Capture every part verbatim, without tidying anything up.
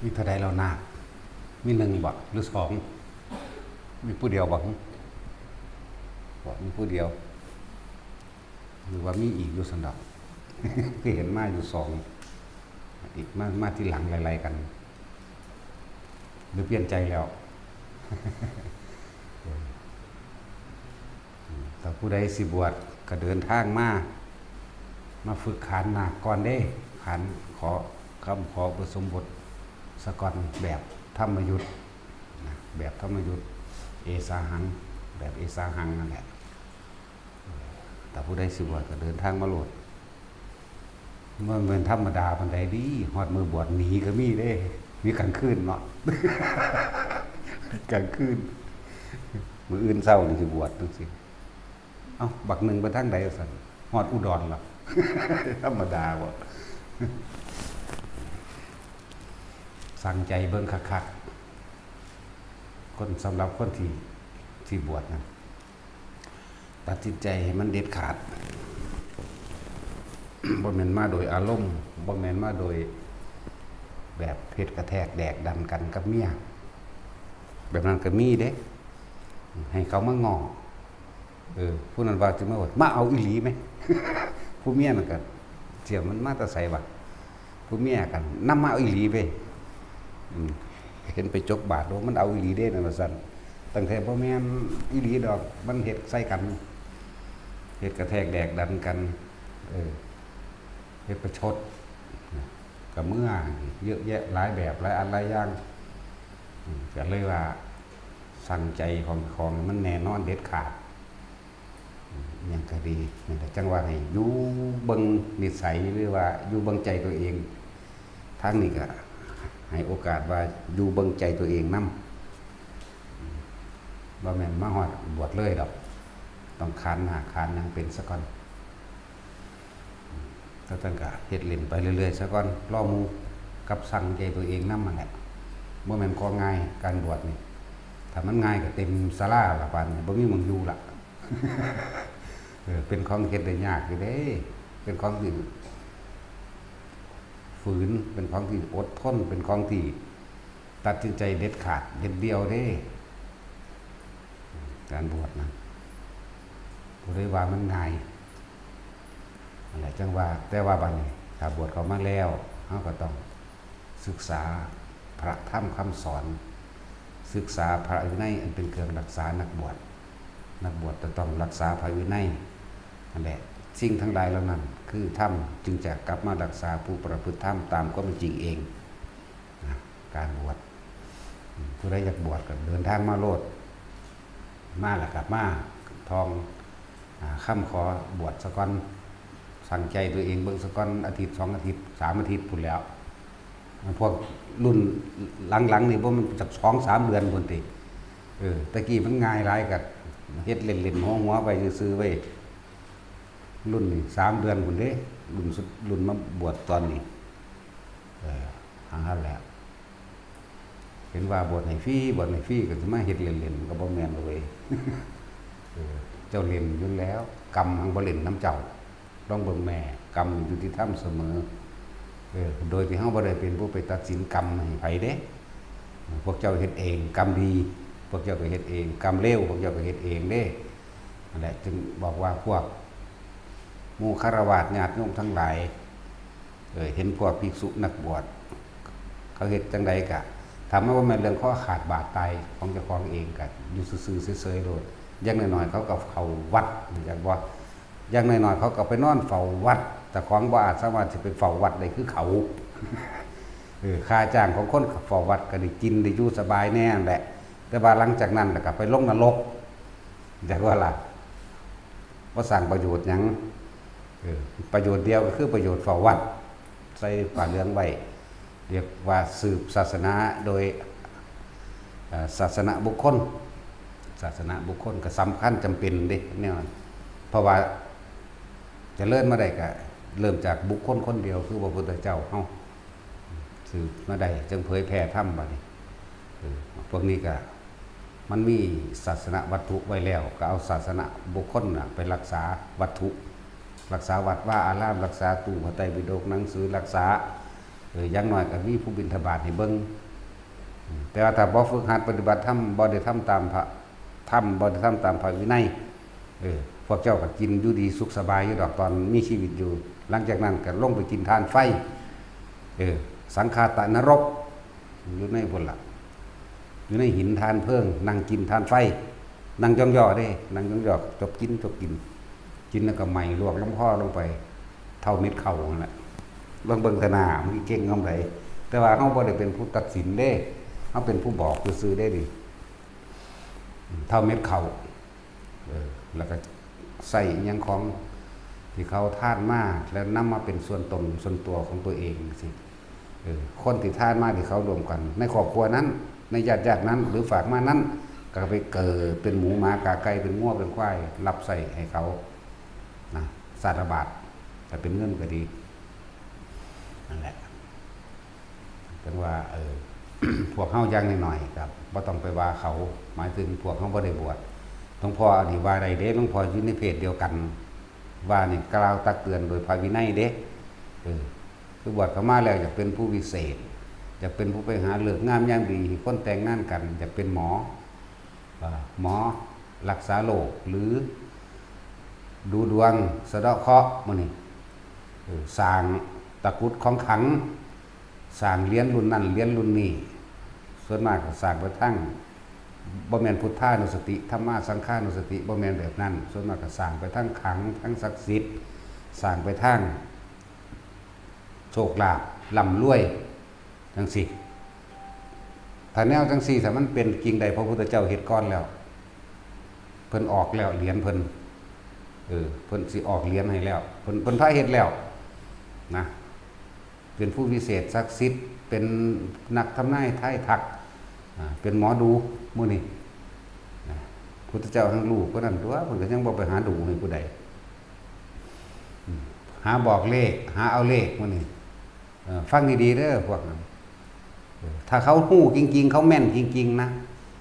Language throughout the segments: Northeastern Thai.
มีเท่าใดแล้วนาค มีหนึ่งบ่ หรือสอง มีผู้เดียวบ่ บ่ มีผู้เดียว หรือว่ามีอีกอยู่ซั่นดอก คือเห็นมาอยู่สอง อีกมา มาทีหลังไล่ๆกัน หรือเปลี่ยนใจแล้ว ถ้าผู้ใดสิบวชก็เดินทางมา มาฝึกขานนาคก่อนเด้ ขานขอ คำขออุปสมบทซะก่อน แบบธรรมยุตนะ แบบธรรมยุต เอสาหัง แบบเอสาหังนั่นแหละ ถ้าผู้ใดสิบวชก็เดินทางมาโลด มันเป็นธรรมดาปานใดดี ฮอดมื้อบวชหนีก็มีเด้ มีกลางคืนเนาะ กลางคืน มื้ออื่นเช้านี่สิบวชจังซี่ เอ้า บักหนึ่งไปทางใดว่าซั่น ฮอดอุดรแล้ว ธรรมดาบ่ สั่งใจเบิ่งคักๆ คน สำหรับคนที่ ที่บวชนะ ตัดสินใจให้มันเด็ดขาด บ่แม่นมาโดยอารมณ์ บ่แม่นมาโดยแบบเฮ็ดกระแทกแดกดันกันกับเมีย แบบนั้นก็มีเด้ ให้เขามาง้อ เออ ผู้นั้นว่าสิมาว่า มาเอาอีหลีไหม ผู้เมียนั่นก็ เสี่ยมันมาแต่ไสวะ ผู้เมียกันนำมาเอาอีหลีไป อืม เห็นไปจกบาท โอ้ มันเอาอีหลีเด้นั่นว่าซั่น ตั้งแต่บ่แม่นอีหลีดอก มันเฮ็ดใส่กัน เฮ็ดกระแทกแดกดันกัน เออ เฮ็ดประชด ก็เมือ เยอะแยะหลายแบบหลายอันหลายอย่าง อืม ก็เลยว่าสั่งใจของ ของมันแน่นอนเด็ดขาด อืม อิหยังก็ดี นั่นแหละ จั่งว่าให้อยู่เบิ่งนิสัย หรือว่าอยู่เบิ่งใจตัวเอง ทางนี้ก็ให้โอกาสว่าอยู่เบิ่งใจตัวเองนำ บ่แม่นมาฮอดบวชเลยดอก ต้องขานนาคขานหยังเป็นซะก่อน แล้วท่านก็เฮ็ดเล่นไปเรื่อยๆซะก่อน รอหมู่ กับสั่งใจตัวเองนำนั่นแหละ บ่แม่นของ่าย การบวชนี่ ถ้ามันง่ายก็เต็มศาลาละ ปานนี้บ่มีหม่องอยู่ละ เออ เป็นของเฮ็ดได้ยากอยู่เด้ เป็นของที่ฝืน เป็นของที่อดทน เป็นของที่ตัดสินใจเด็ดขาด เด็ดเดี่ยวเด้ การบวชนะ ผู้ใดว่ามันง่าย นั่นแหละ จั่งว่า แต่ว่าบัดนี้ ถ้าบวชเข้ามาแล้ว เราก็ต้องศึกษาพระธรรมคำสอน ศึกษาพระวินัยอันเป็นเครื่องรักษานักบวช นักบวชจะต้องรักษาพระวินัย นั่นแหละ สิ่งทั้งหลายเหล่านั้นคือธรรม จึงจะกลับมารักษาผู้ประพฤติธรรมตามความเป็นจริงเอง นะ การบวช อืม ผู้ใดอยากบวชก็เดินทางมาโลด มาแล้วก็มาท่อง อ่า คำขอบวชซะก่อน สั่งใจตัวเองเบิ่งซะก่อน อาทิตย์สองอาทิตย์ สามอาทิตย์พู้นแหล้ว พวกรุ่นหลังๆนี่บ่แม่นจักสองสามเดือนพู้นติ เออ แต่กี้มันง่ายหลาย ก็เฮ็ดเล่นๆหัวๆไปซื่อๆเว้ย รุ่นนี้สามเดือนพู้นเด้ รุ่นสุด รุ่นมาบวชตอนนี้ เออ หาหั้นแหละ เห็นว่าบวชให้ฟรี บวชให้ฟรี ก็สิมาเฮ็ดเล่นๆ มันก็บ่แม่นเด้อเว้ย เออ เจ้าเล่นอยู่แล้ว กรรมหั้นบ่เล่นนำเจ้า ลองเบิ่งแม่ กรรมนี่ยุติธรรมเสมอ เออ โดยที่เฮาบ่ได้เป็นผู้ไปตัดสินกรรมให้ไผเด้ พวกเจ้าเฮ็ดเอง กรรมดี พวกเจ้าก็เฮ็ดเอง กรรมเลว พวกเจ้าก็เฮ็ดเองเด้ นั่นแหละ จึงบอกว่าพวกหมู่ฆราวาสญาติโยมทั้งหลาย เออ เห็นพวกภิกษุนักบวช เขาเฮ็ดจั่งใดกะ ถ้ามันบ่แม่นเรื่องคอขาดบาดตายของเจ้าของเองกะ อยู่ซื่อๆเฉยๆโลด อย่างน้อยๆเขาก็เข้าวัด อยากว่า อย่างน้อยๆเขาก็ไปนอนเฝ้าวัด เจ้าของบ่อาจสามารถสิไปเฝ้าวัดได้คือเขา เออ ค่าจ้างของคนเฝ้าวัดก็ได้กินได้อยู่สบายแน่นั่นแหละ แต่ว่าหลังจากนั้นแล้วก็ไปลงนรก จักว่าล่ะ บ่สร้างประโยชน์หยัง เออ ประโยชน์เดียวก็คือประโยชน์เฝ้าวัด ใส่ผ้าเหลืองไว้ เรียกว่าสืบศาสนาโดย เอ่อ ศาสนบุคคล ศาสนบุคคลก็สำคัญจำเป็นเด้แนวนั้น เพราะว่าเจริญมาได้ก็เริ่มจากบุคคลคนเดียวคือพระพุทธเจ้าเฮา สืบมาได้จึงเผยแผ่ธรรมบัดนี้ เออ พวกนี้ก็ มันมีศาสนวัตถุไว้แล้ว ก็เอาศาสนบุคคลน่ะไปรักษาวัตถุ รักษาวัดวาอาราม รักษาตู้พระไตรปิฎก หนังสือ รักษา เออ อย่างน้อยก็มีผู้บิณฑบาตให้เบิ่ง แต่ว่าถ้าบ่ฝึกหัดปฏิบัติธรรม บ่ได้ทำตามพระธรรม บ่ได้ทำตามพระวินัย เออ พวกเจ้าก็กินอยู่ดีสุขสบายอยู่ดอกตอนมีชีวิตอยู่ หลังจากนั้นก็ลงไปกินถ่านไฟ เออ สังขาตะนรก อยู่ในพุ้นล่ะ อยู่ในหินถ่านเพลิง นั่งกินถ่านไฟ นั่งย่องย่อเด้ นั่งย่องย่อ จกกิน จกกิน กินแล้วก็ไหม้ลวกลำคอลงไป เท่าเม็ดข้าวนั่นแหละ เบิ่งเบิ่งแต่หน้ามันเก่งคำใด แต่ว่าเฮาบ่ได้เป็นผู้ตัดสินเด้ เฮาเป็นผู้บอกซื่อๆเด้นี่ เท่าเม็ดข้าว เออ แล้วก็ใส่อิหยังของที่เขาทานมา แล้วนำมาเป็นส่วนตนส่วนตัวของตัวเองสิ เออ คนที่ทานมาที่เขารวมกัน ในครอบครัวนั้น ในญาติญาตินั้น หรือฝากมานั้น ก็ไปเกิดเป็นหมูหมากาไก่ เป็นงัวเป็นควาย รับใช้ให้เขา นะ สารบาตร แต่เป็นเงินก็ดี นั่นแหละ จั่งว่า เออ พวกเฮาอย่างน้อยๆ ครับ บ่ต้องไปว่าเขา หมายถึงพวกเฮาบ่ได้บวช หลวงพ่ออันนี้ว่าได้เด้ หลวงพ่ออยู่ในเพศเดียวกัน ว่านี่กล่าวตักเตือนโดยพระวินัยเด้ เออ คือบวชเข้ามาแล้วอยากเป็นผู้วิเศษ อยากเป็นผู้ไปหาฤกษ์งามยามดีให้คนแต่งงานกัน อยากเป็นหมอ อ่า หมอรักษาโรค หรือดูดวง สะเดาะเคราะห์ หมู่นี้ เออ สร้างตะกรุดของขลัง สร้างเหรียญรุ่นนั้นเหรียญรุ่นนี้ ส่วนมากก็สร้างไปทาง บ่แม่นพุทธานุสติ ธัมมาสังฆานุสติ บ่แม่นแบบนั้น ส่วนมากก็สร้างไปทางขลัง ทางศักดิ์สิทธิ์ สร้างไปทางโชคลาภ ร่ำรวย จั่งซี้ ถ้าแนวจั่งซี้ ถ้ามันเป็นจริงได้ พระพุทธเจ้าเฮ็ดก่อนแล้ว เพิ่นออกแล้วเหรียญเพิ่น เออ เพิ่นสิออกเหรียญให้แล้ว เพิ่น เพิ่นพาเฮ็ดแล้ว นะ เป็นผู้วิเศษศักดิ์สิทธิ์ เป็นนักทำนายทายทัก อ่า เป็นหมอดู หมู่นี้ นะ พุทธเจ้าแห่งรู้ก็นั่นตัว เพิ่นก็ยังบ่ไปหาดูให้ผู้ใด อืม หาบอกเลข หาเอาเลข หมู่นี้ เออ ฟังดีๆเด้อพวกนั้น เออ ถ้าเขาฮู้จริงๆ เขาแม่นจริงๆนะ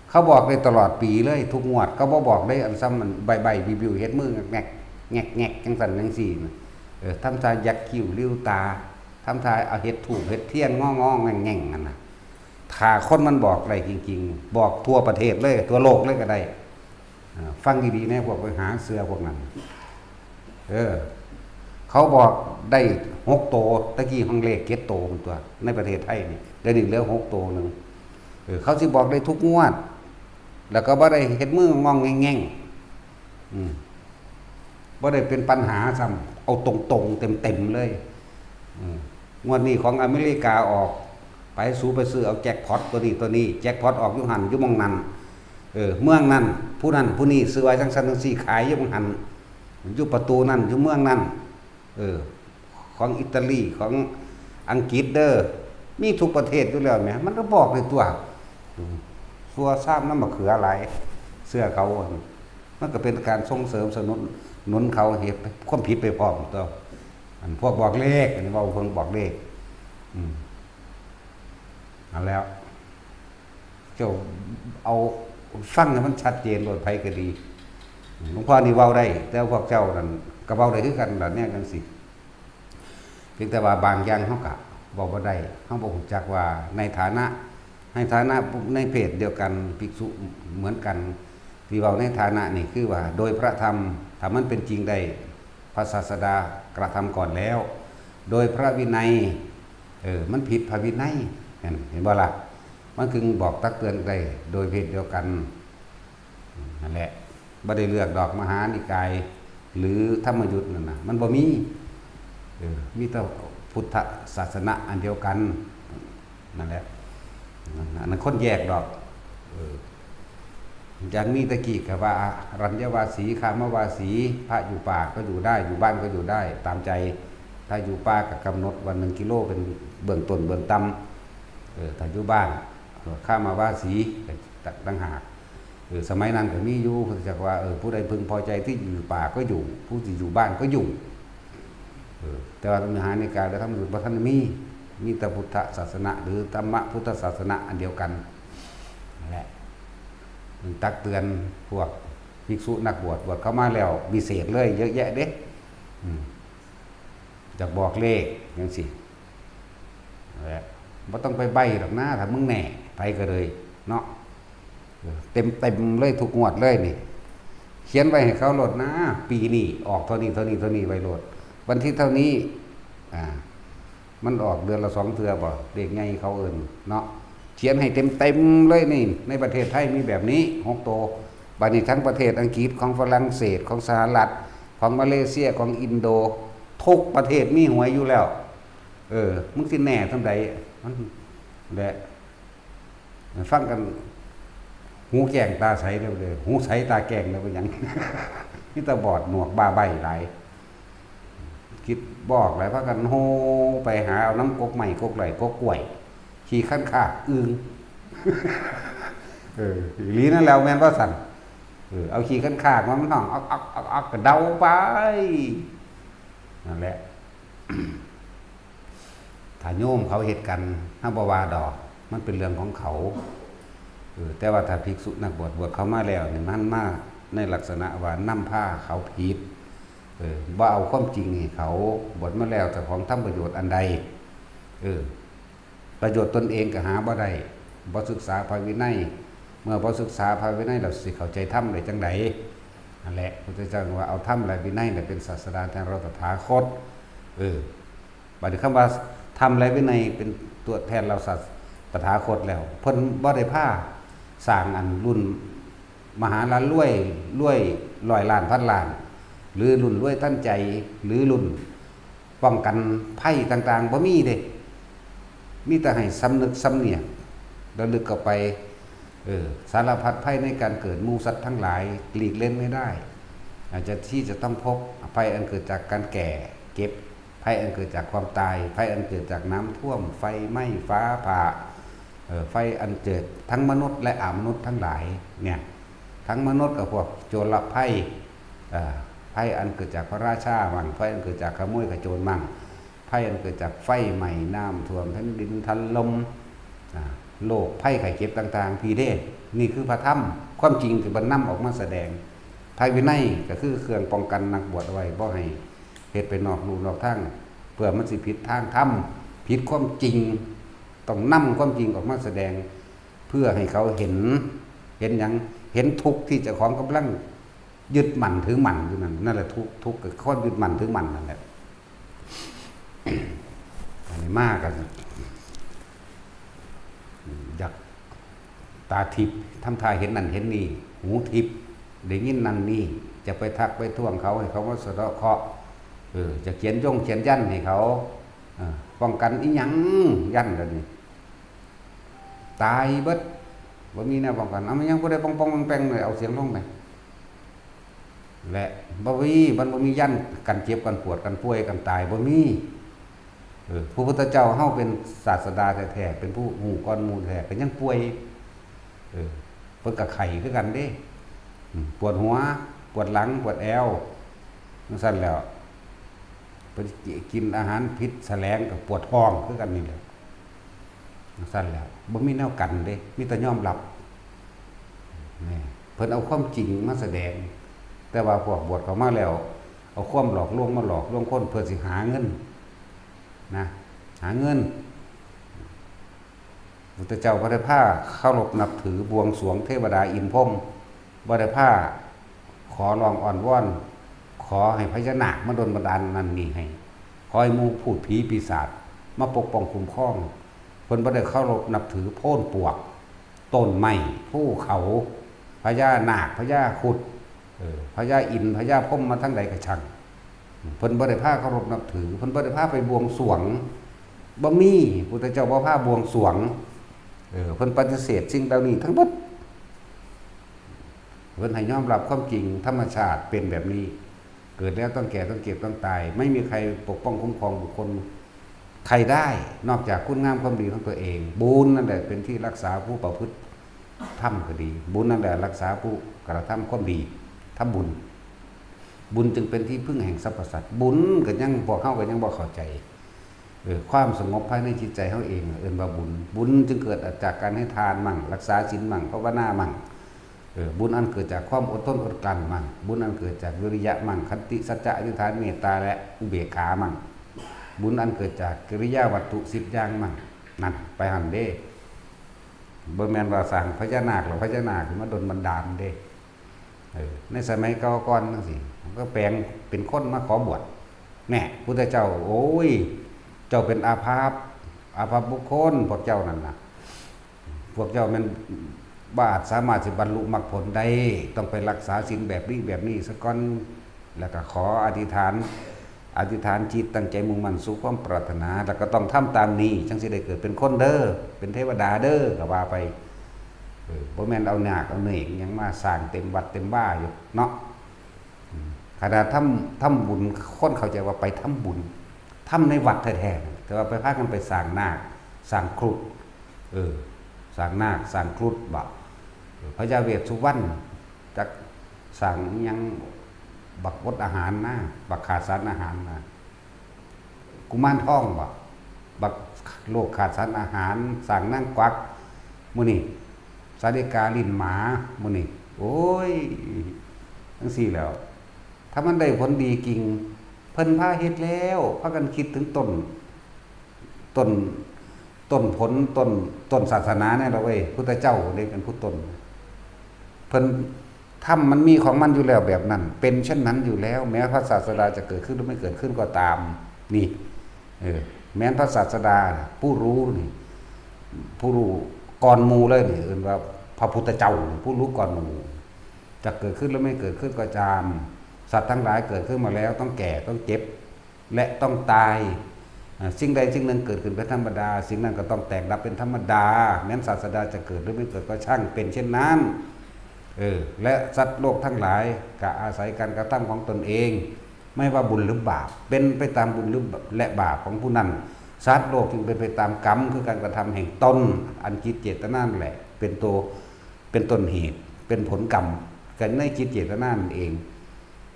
เขาบอกได้ตลอดปีเลย ทุกงวด เขาบ่บอกได้อันซ้ำมันใบ้ๆ บิวๆ เฮ็ดมือแงกๆ แงกๆ จั่งซั้นจั่งซี้นะ เออ ทำท่ายักคิ้วริ้วตา ทำท่าเอาเฮ็ดธูปเฮ็ดเทียนงอๆ แง่งๆ นั่นน่ะ ถ้าคนมันบอกได้จริงๆ บอกทั่วประเทศเลย ทั่วโลกเลยก็ได้ อ่า ฟังดีๆแน่ พวกไปหาเชื่อพวกนั้น เออ เขาบอกได้หกโต ตะกี้ห้องเลขเจ็ดโตมันตัว ในประเทศไทยนี่ เดี๋ยวนี้เหลือหกโตหนึ่ง เออ เขาสิบอกได้ทุกงวด แล้วก็บ่ได้เฮ็ดมืององแง่งๆ อืม บ่ได้เป็นปัญหาซ้ำ เอาตรงๆ เต็มๆเลย อืม งวดนี้ของอเมริกาออก ไปสูไปซื้อเอาแจ็คพอตตัวนี้ตัวนี้ แจ็คพอตออกอยู่หั่นอยู่หม่องนั้น เออ เมืองนั้น ผู้นั้นผู้นี้ซื้อไว้จั่งซั้นจั่งซี้ ขายอยู่หม่องหั่น อยู่ประตูนั้น อยู่เมืองนั้น เออ ของอิตาลี ของอังกฤษเด้อ มีทุกประเทศอยู่แล้วแหม มันก็บอกได้ตัว อืม ซัวซ้ำน้ำมะเขือหลาย เชื่อเขา มันก็เป็นการส่งเสริมสนุน หนุนเขาเฮ็ดความผิดไปพร้อมตัว อันพวกบอกเลข อันนี้เว้าเพิ่งบอกเลข อืม เอาแล้ว เจ้าเอาฟังให้มันชัดเจนโลด ไผก็ดี หลวงพ่อนี่เว้าได้ แต่พวกเจ้านั่นก็เว้าได้คือกันล่ะ แนวจั่งซี้ เพียงแต่ว่าบางอย่างเฮาก็เว้าบ่ได้ เฮาบ่ฮู้จักว่าในฐานะ ในฐานะในเพศเดียวกัน ภิกษุเหมือนกัน ที่เว้าในฐานะนี่คือว่าโดยพระธรรม ถ้ามันเป็นจริงได้ พระศาสดากระทำก่อนแล้ว โดยพระวินัย เออ มันผิดพระวินัย เห็น เห็นบ่ล่ะ มันจึงบอกตักเตือนได้โดยเพศเดียวกัน นั่นแหละ บ่ได้เลือกดอกมหานิกาย หรือธรรมยุตนั่นน่ะ มันบ่มี เออ มีแต่พุทธศาสนาอันเดียวกัน นั่นแหละ อันนั้นคนแยกดอก เออ อย่างนี้ตะกี้ก็ว่าอรัญญวาสี คามวาสี พระอยู่ป่าก็อยู่ได้ อยู่บ้านก็อยู่ได้ ตามใจ ถ้าอยู่ป่าก็กำหนดว่าหนึ่งกิโลเป็นเบื้องต้นเบื้องต่ำ เออ ถ้าอยู่บ้าน คามวาสี ก็ต่างหาก เออ สมัยนั้นก็มีอยู่ พุทธเจ้าว่า เออ ผู้ใดพึงพอใจที่อยู่ป่าก็อยู่ ผู้ที่อยู่บ้านก็อยู่ เออ แต่ว่ามหานิกายและธรรมยุตบ่ทันมี มีแต่พุทธศาสนา หรือธรรมพุทธศาสนาอันเดียวกัน นั่นแหละ มันตักเตือนพวกภิกษุนักบวช บวชเข้ามาแล้ววิเศษเลย เยอะแยะเด้ อืม อยากบอกเลขจั่งซี้ แหละ บ่ต้องไปใบ้ดอกนะ ถ้ามึงแน่ ไปก็เลย เนาะ เออ เต็มๆเลย ทุกงวดเลยนี่ เขียนไว้ให้เขาโลดนะ ปีนี้ออกเท่านี้ เท่านี้ เท่านี้ ไว้โลด วันที่เท่านี้ อ่า มันออกเดือนละสองเทื่อบ่ เลขใหญ่เขาเอิ้นเนาะ เขียนให้เต็มๆเลยนี่ ในประเทศไทยมีแบบนี้ หก โต บัดนี้ทั้งประเทศอังกฤษ ของฝรั่งเศส ของสหรัฐ ของมาเลเซีย ของอินโด ทุกประเทศมีหวยอยู่แล้ว เออ มึงสิแน่ส่ำใด มัน แหละ ฟังกัน หูแจ้งตาใสเด้อ หูใสตาแจ้งเด้อ เป็นหยัง มีแต่บอดหนวกบ้าใบ้หลาย คิดบ่ออกหลาย พากันโฮไปหาเอาน้ำกกไม้กกไหล่กกกล้วย ขี้คันคากอึ่ง เออ อีหลีนั่นแหละ แม่นบ่ซั่น เออ เอาขี้คันคากมา มันฮ้องอักอักอักอัก ก็เดาไป นั่นแหละ ถ้าโยมเขาเฮ็ดกัน เฮาบ่ว่าดอก มันเป็นเรื่องของเขา เออ แต่ว่าถ้าภิกษุนักบวช บวชเข้ามาแล้วนี่ มันมาในลักษณะว่านำพาเขาผิด เออ บ่เอาความจริงให้เขา บวชมาแล้วเจ้าของทำประโยชน์อันใด เออ ประโยชน์ตนเองก็หาบ่ได้ บ่ศึกษาพระวินัย เมื่อบ่ศึกษาพระวินัยแล้วสิเข้าใจธรรมได้จั่งใด นั่นแหละ พุทธเจ้าว่าเอาธรรมและวินัยเนี่ยเป็นศาสดาแทนเราตถาคต เออ บัดนี้คำว่าธรรมและวินัยเป็นตัวแทนเราศาส ตถาคตแล้ว เพิ่นบ่ได้พาสร้างอันรุ่นมหาลารวย รวยร้อยล้านพันล้าน หรือรุ่นรวยทันใจ หรือรุ่นป้องกันภัยต่างๆ บ่มีเด้ มีแต่ให้สำนึกสำเนียก ระลึกเข้าไป เออ สารพัดภัยในการเกิด หมู่สัตว์ทั้งหลายหลีกเล่นไม่ได้ อาจจะที่จะต้องพบภัยอันเกิดจากการแก่เจ็บ ภัยอันเกิดจากความตาย ภัยอันเกิดจากน้ำท่วม ไฟไหม้ ฟ้าผ่า เอ่อ ภัยอันเกิดทั้งมนุษย์และอมนุษย์ทั้งหลายเนี่ย ทั้งมนุษย์กับพวกโจรภัย เอ่อ ภัยอันเกิดจากพระราชามั่ง ภัยอันเกิดจากขโมยขโจรมั่ง ภัยอันเกิดจากไฟไหม้ น้ำท่วม แผ่นดินถล่ม อ่า โรคภัยไข้เจ็บต่างๆ พีเด้ นี่คือพระธรรม ความจริงที่เพิ่นนำออกมาแสดง พระวินัยก็คือเครื่องป้องกันนักบวชเอาไว้ บ่ให้เฮ็ดไปนอกลู่นอกทาง เพื่อมันสิผิดทางธรรม ผิดความจริง ต้องนำความจริงออกมาแสดง เพื่อให้เขาเห็น เห็นหยัง เห็นทุกข์ที่เจ้าของกำลังยึดมั่นถือมั่นอยู่นั่น นั่นแหละทุกข์ ทุกข์ก็ความยึดมั่นถือมั่นนั่นแหละ อันนี้มากัน อยากตาทิพย์ ทำท่าเห็นนั่นเห็นนี่ หูทิพย์ ได้ยินนั่นนี่ จะไปทักไปท้วงเขาให้เขามาสะเดาะเคราะห์ เออ จะเขียนย่งเขียนยันให้เขา เออ ป้องกันอิหยัง ยันเดี๋ยวนี้ ตายเบิด บ่มีแนวป้องกัน เอามันยังผู้ใดป้องป้องแปงๆเลย เอาเสียงลงไป และบ่มี มันบ่มียันกันเจ็บกันปวดกันป่วยกันตาย บ่มี เออ พระพุทธเจ้าเฮาเป็นศาสดาแท้ๆ เป็นผู้ฮู้ก่อนหมู่แท้ ก็ยังป่วย เออ เพิ่นก็ไข้คือกันเด้ อืม ปวดหัว ปวดหลัง ปวดแอว จั่งซั้นแหล้ว เพิ่นกินอาหารผิดแสลงก็ปวดท้องคือกันนี่แหละ จั่งซั้นแหล้ว บ่มีแนวกันเด้ มีแต่ยอมรับ นี่ เพิ่นเอาความจริงมาแสดง แต่ว่าพวกบวชเข้ามาแล้ว เอาความหลอกลวงมาหลอกลวงคนเพื่อสิหาเงิน นะ หาเงิน พุทธเจ้าบ่ได้พาเคารพนับถือบวงสรวงเทวดาอินทร์พรหม บ่ได้พาขอร้องอ้อนวอน ขอให้พญานาคมาดลบันดาลนั่นนี่ให้ ขอให้หมู่พูดผีปีศาจมาปกป้องคุ้มครอง เพิ่นบ่ได้เคารพนับถือโพนปวก ต้นไม้ ภูเขา พญานาค พญาครุฑ เออ พญาอินทร์ พญาพรหมมาทางใดก็ช่าง เพิ่นบ่ได้พาเคารพนับถือ เพิ่นบ่ได้พาไปบวงสรวง บ่มี พุทธเจ้าบ่พาบวงสรวง เออ เพิ่นปฏิเสธสิ่งเหล่านี้ทั้งหมด เพิ่นให้ยอมรับความจริง ธรรมชาติเป็นแบบนี้ เกิดแล้วต้องแก่ ต้องเจ็บ ต้องตาย ไม่มีใครปกป้องคุ้มครองบุคคลใครได้ นอกจากคุณงามความดีของตัวเอง บุญนั่นแหละเป็นที่รักษาผู้ประพฤติธรรมก็ดี บุญนั่นแหละรักษาผู้กระทำความดี ทำบุญ บุญจึงเป็นที่พึ่งแห่งสรรพสัตว์ บุญก็ยัง พวกเฮาก็ยังบ่เข้าใจ เออ ความสงบภายในจิตใจเฮาเอง เอิ้นว่าบุญ บุญจึงเกิดจากการให้ทานมั่ง รักษาศีลมั่ง ภาวนามั่ง เออ บุญอันเกิดจากความอดทนอดกลั้นมั่ง บุญอันเกิดจากวิริยะมั่ง ขันติ สัจจะ อธิษฐาน เมตตา และอุเบกขามั่ง บุญอันเกิดจากกิริยาวัตถุสิบอย่างมัน นั่น ไปหั่นเด้ บ่แม่นว่าสร้างพญานาคแล้วพญานาคมาดลบันดาลเด้ เออ ในสมัยเก่าก่อนจั่งซี้ มันก็แปลงเป็นคนมาขอบวช แน่ พุทธเจ้า โอ้ย เจ้าเป็นอาภัพ อาภัพบุคคล พวกเจ้านั่นน่ะ พวกเจ้าแม่นบ่อาจสามารถสิบรรลุมรรคผลได้ ต้องไปรักษาศีลแบบนี้แบบนี้ซะก่อน แล้วก็ขออธิษฐาน อธิษฐานจิตตั้งใจมุ่งมั่นสู่ความปรารถนา แล้วก็ต้องทำตามนี้ จั่งสิได้เกิดเป็นคนเด้อ เป็นเทวดาเด้อ ก็ว่าไป เออ บ่แม่นเอานาคเอาเนกหยังมาสร้างเต็มวัดเต็มวาอยู่เนาะ อืม ขนาดทำ ทำบุญ คนเข้าใจว่าไปทำบุญ ทำในวัดแท้ๆ แต่ว่าไปพากันไปสร้างนาค สร้างครุฑ เออ สร้างนาค สร้างครุฑบ่ เออ พญาเวสสุวรรณ จักสร้างอิหยัง บักอดอาหารนะ บักขาดสารอาหารนะ กุมารทองบ่ บักโรคขาดสารอาหาร สร้างนางกวัก มื้อนี้ สาลิกาลิ้นหมา มื้อนี้ โอ้ย จั่งซี้แหล้ว ถ้ามันได้ผลดีจริง เพิ่นพาเฮ็ดแล้ว พากันคิดถึงต้น ต้น ต้นผล ต้น ต้นศาสนาเนี่ยล่ะเว้ย พุทธเจ้าเด้เป็นผู้ต้น เพิ่น ธรรมมันมีของมันอยู่แล้วแบบนั้น เป็นเช่นนั้นอยู่แล้ว แม้พระศาสดาจะเกิดขึ้นหรือไม่เกิดขึ้นก็ตาม นี่ เออ แม้นพระศาสดา ผู้รู้นี่ ผู้รู้ก่อนหมู่เลยนี่ เอิ้นว่าพระพุทธเจ้า ผู้รู้ก่อนหมู่ จะเกิดขึ้นหรือไม่เกิดขึ้นก็ตาม สัตว์ทั้งหลายเกิดขึ้นมาแล้ว ต้องแก่ ต้องเจ็บ และต้องตาย อ่า สิ่งใดสิ่งหนึ่งเกิดขึ้นเป็นธรรมดา สิ่งนั้นก็ต้องแตกดับเป็นธรรมดา แม้นศาสดาจะเกิดหรือไม่เกิดก็ช่าง เป็นเช่นนั้น เออ และสัตว์โลกทั้งหลายก็อาศัยการกระทำของตนเอง ไม่ว่าบุญหรือบาป เป็นไปตามบุญหรือ และบาปของผู้นั้น สัตว์โลกจึงเป็นไปตามกรรม คือการกระทำแห่งตน อันจิตเจตนานั่นแหละ เป็นตัว เป็นต้นเหตุ เป็นผลกรรม กันในจิตเจตนานั่นเอง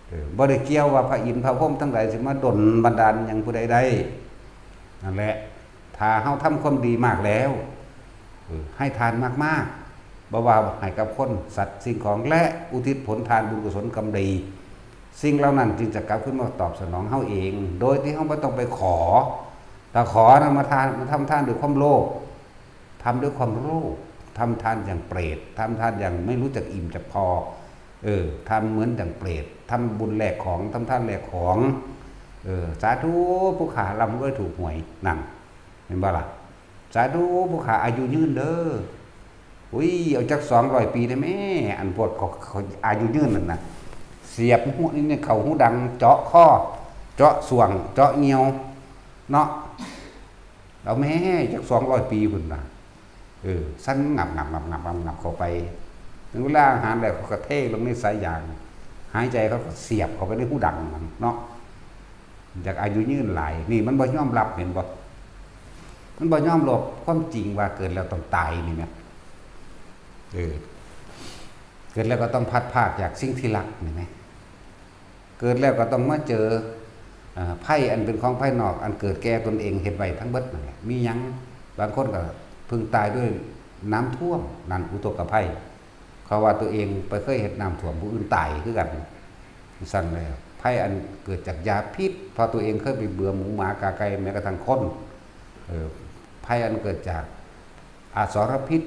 เออ บ่ได้เกี่ยวว่าพระอินทร์พระพรหมทั้งหลายสิมาดลบันดาลหยังผู้ใดได้ นั่นแหละ ถ้าเฮาทำความดีมากแล้ว เออ ให้ทานมากๆ บ่ว่าให้กับคน สัตว์ สิ่งของ และอุทิศผลทานบุญกุศลกรรมดี สิ่งเหล่านั้นจึงจะกลับคืนมาตอบสนองเฮาเอง โดยที่เฮาบ่ต้องไปขอ ถ้าขอนะ มาทาน มาทำทานด้วยความโลภ ทำด้วยความโลภ ทำทานอย่างเปรต ทำทานอย่างไม่รู้จักอิ่มจักพอ เออ ทำเหมือนอย่างเปรต ทำบุญแลกของ ทำทานแลกของ เออ สาธุ ผู้ข้าร่ำรวยถูกหวย นั่น เห็นบ่ล่ะ สาธุ ผู้ข้าอายุยืนเด้อ อุ้ย เอาจักสองร้อยปีได้แม่ อันพวกเขา เขาอายุยืนนั่นน่ะ เสียบหูนี่ เข้าหูดัง เจาะคอ เจาะส่วง เจาะเงี่ยว เนาะ เอาแม่ จักสองร้อยปีพุ้นน่ะ เออ สั่นงับงับงับงับงับงับเข้าไป ถึงเวลาอาหารแล้วเขาก็เทลงในสายยาง หายใจเขาก็เสียบเข้าไปในหูดังนั่นเนาะ อยากอายุยืนหลาย นี่มันบ่ยอมรับ เห็นบ่ มันบ่ยอมรับความจริงว่าเกิดแล้วต้องตายนี่แหม เออ เกิดแล้วก็ต้องพลัดพรากจากสิ่งที่รักนี่แหม เกิดแล้วก็ต้องมาเจอ อ่า ภัยอันเป็นของภายนอก อันเกิดแก่ตนเองเฮ็ดไว้ทั้งเบิดนั่นแหละ มีหยัง บางคนก็เพิ่งตายด้วยน้ำท่วม นั่นอุทกภัย เขาว่าตัวเองไปเคยเฮ็ดน้ำท่วมผู้อื่นตายคือกัน ซั่นเลย ภัยอันเกิดจากยาพิษ เพราะตัวเองเคยไปเบื่อหมูหมากาไก่แม้กระทั่งคน เออ ภัยอันเกิดจากอสรพิษ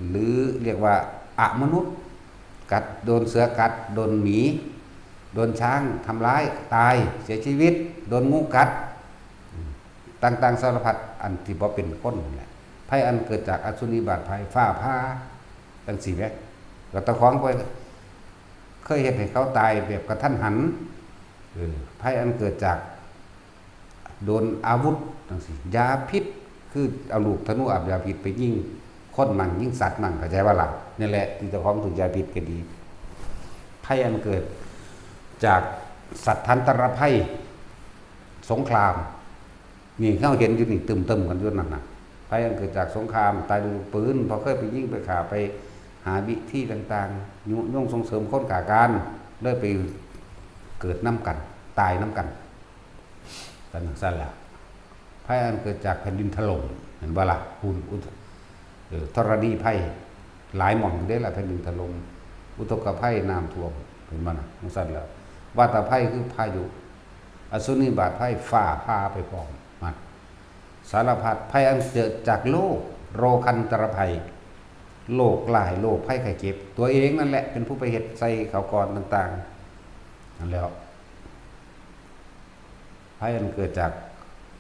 หรือเรียกว่าอมนุษย์ กัด โดนเสือกัด โดนหมี โดนช้างทำร้าย ตาย เสียชีวิต โดนงูกัด ต่างๆสารพัด อันที่บ่เป็นคนนั่นแหละ ภัยอันเกิดจากอสุนิบาตภัย ฟ้าผ่า จั่งซี้แหม ก็เจ้าของไปเคยเฮ็ดให้เขาตายแบบกะทันหัน เออ ภัยอันเกิดจากโดนอาวุธจั่งซี้ ยาพิษ คือเอาลูกธนูอาบยาพิษไปยิงคนมั่ง ยิงสัตว์มั่ง เข้าใจบ่ล่ะ นี่แหละที่เจ้าของถืกยาพิษก็ดี ภัยอันเกิดจากสัตว์ทันตรภัย สงคราม นี่เฮาเห็นอยู่นี่ ตึมๆกันอยู่นั่นน่ะ ภัยอันเกิดจากสงคราม ตายด้วยลูกปืน เพราะเคยไปยิงไปฆ่า ไปหาวิธีต่างๆ ยุยงส่งเสริมคนฆ่ากัน เลยไปเกิดนำกัน ตายนำกัน กันจั่งซั่นล่ะ ภัยอันเกิดจากแผ่นดินถล่ม เห็นบ่ล่ะ คุณอุท- เอ่อ ธรณีภัย หลายหม่องเด้ล่ะ แผ่นดินถล่ม อุทกภัย น้ำท่วม เห็นบ่น่ะ จั่งซั่นล่ะ วาตภัยคือพายุ อสุนิบาตภัย ฟ้าผ่าไปพร้อมนะ สารพัดภัยอันเกิดจากโรค โรคันตรภัย โรคร้าย โรคภัยไข้เจ็บ ตัวเองนั่นแหละเป็นผู้ไปเฮ็ดใส่เขาก่อนต่างๆ นั่นแหล้ว ภัยอันเกิดจาก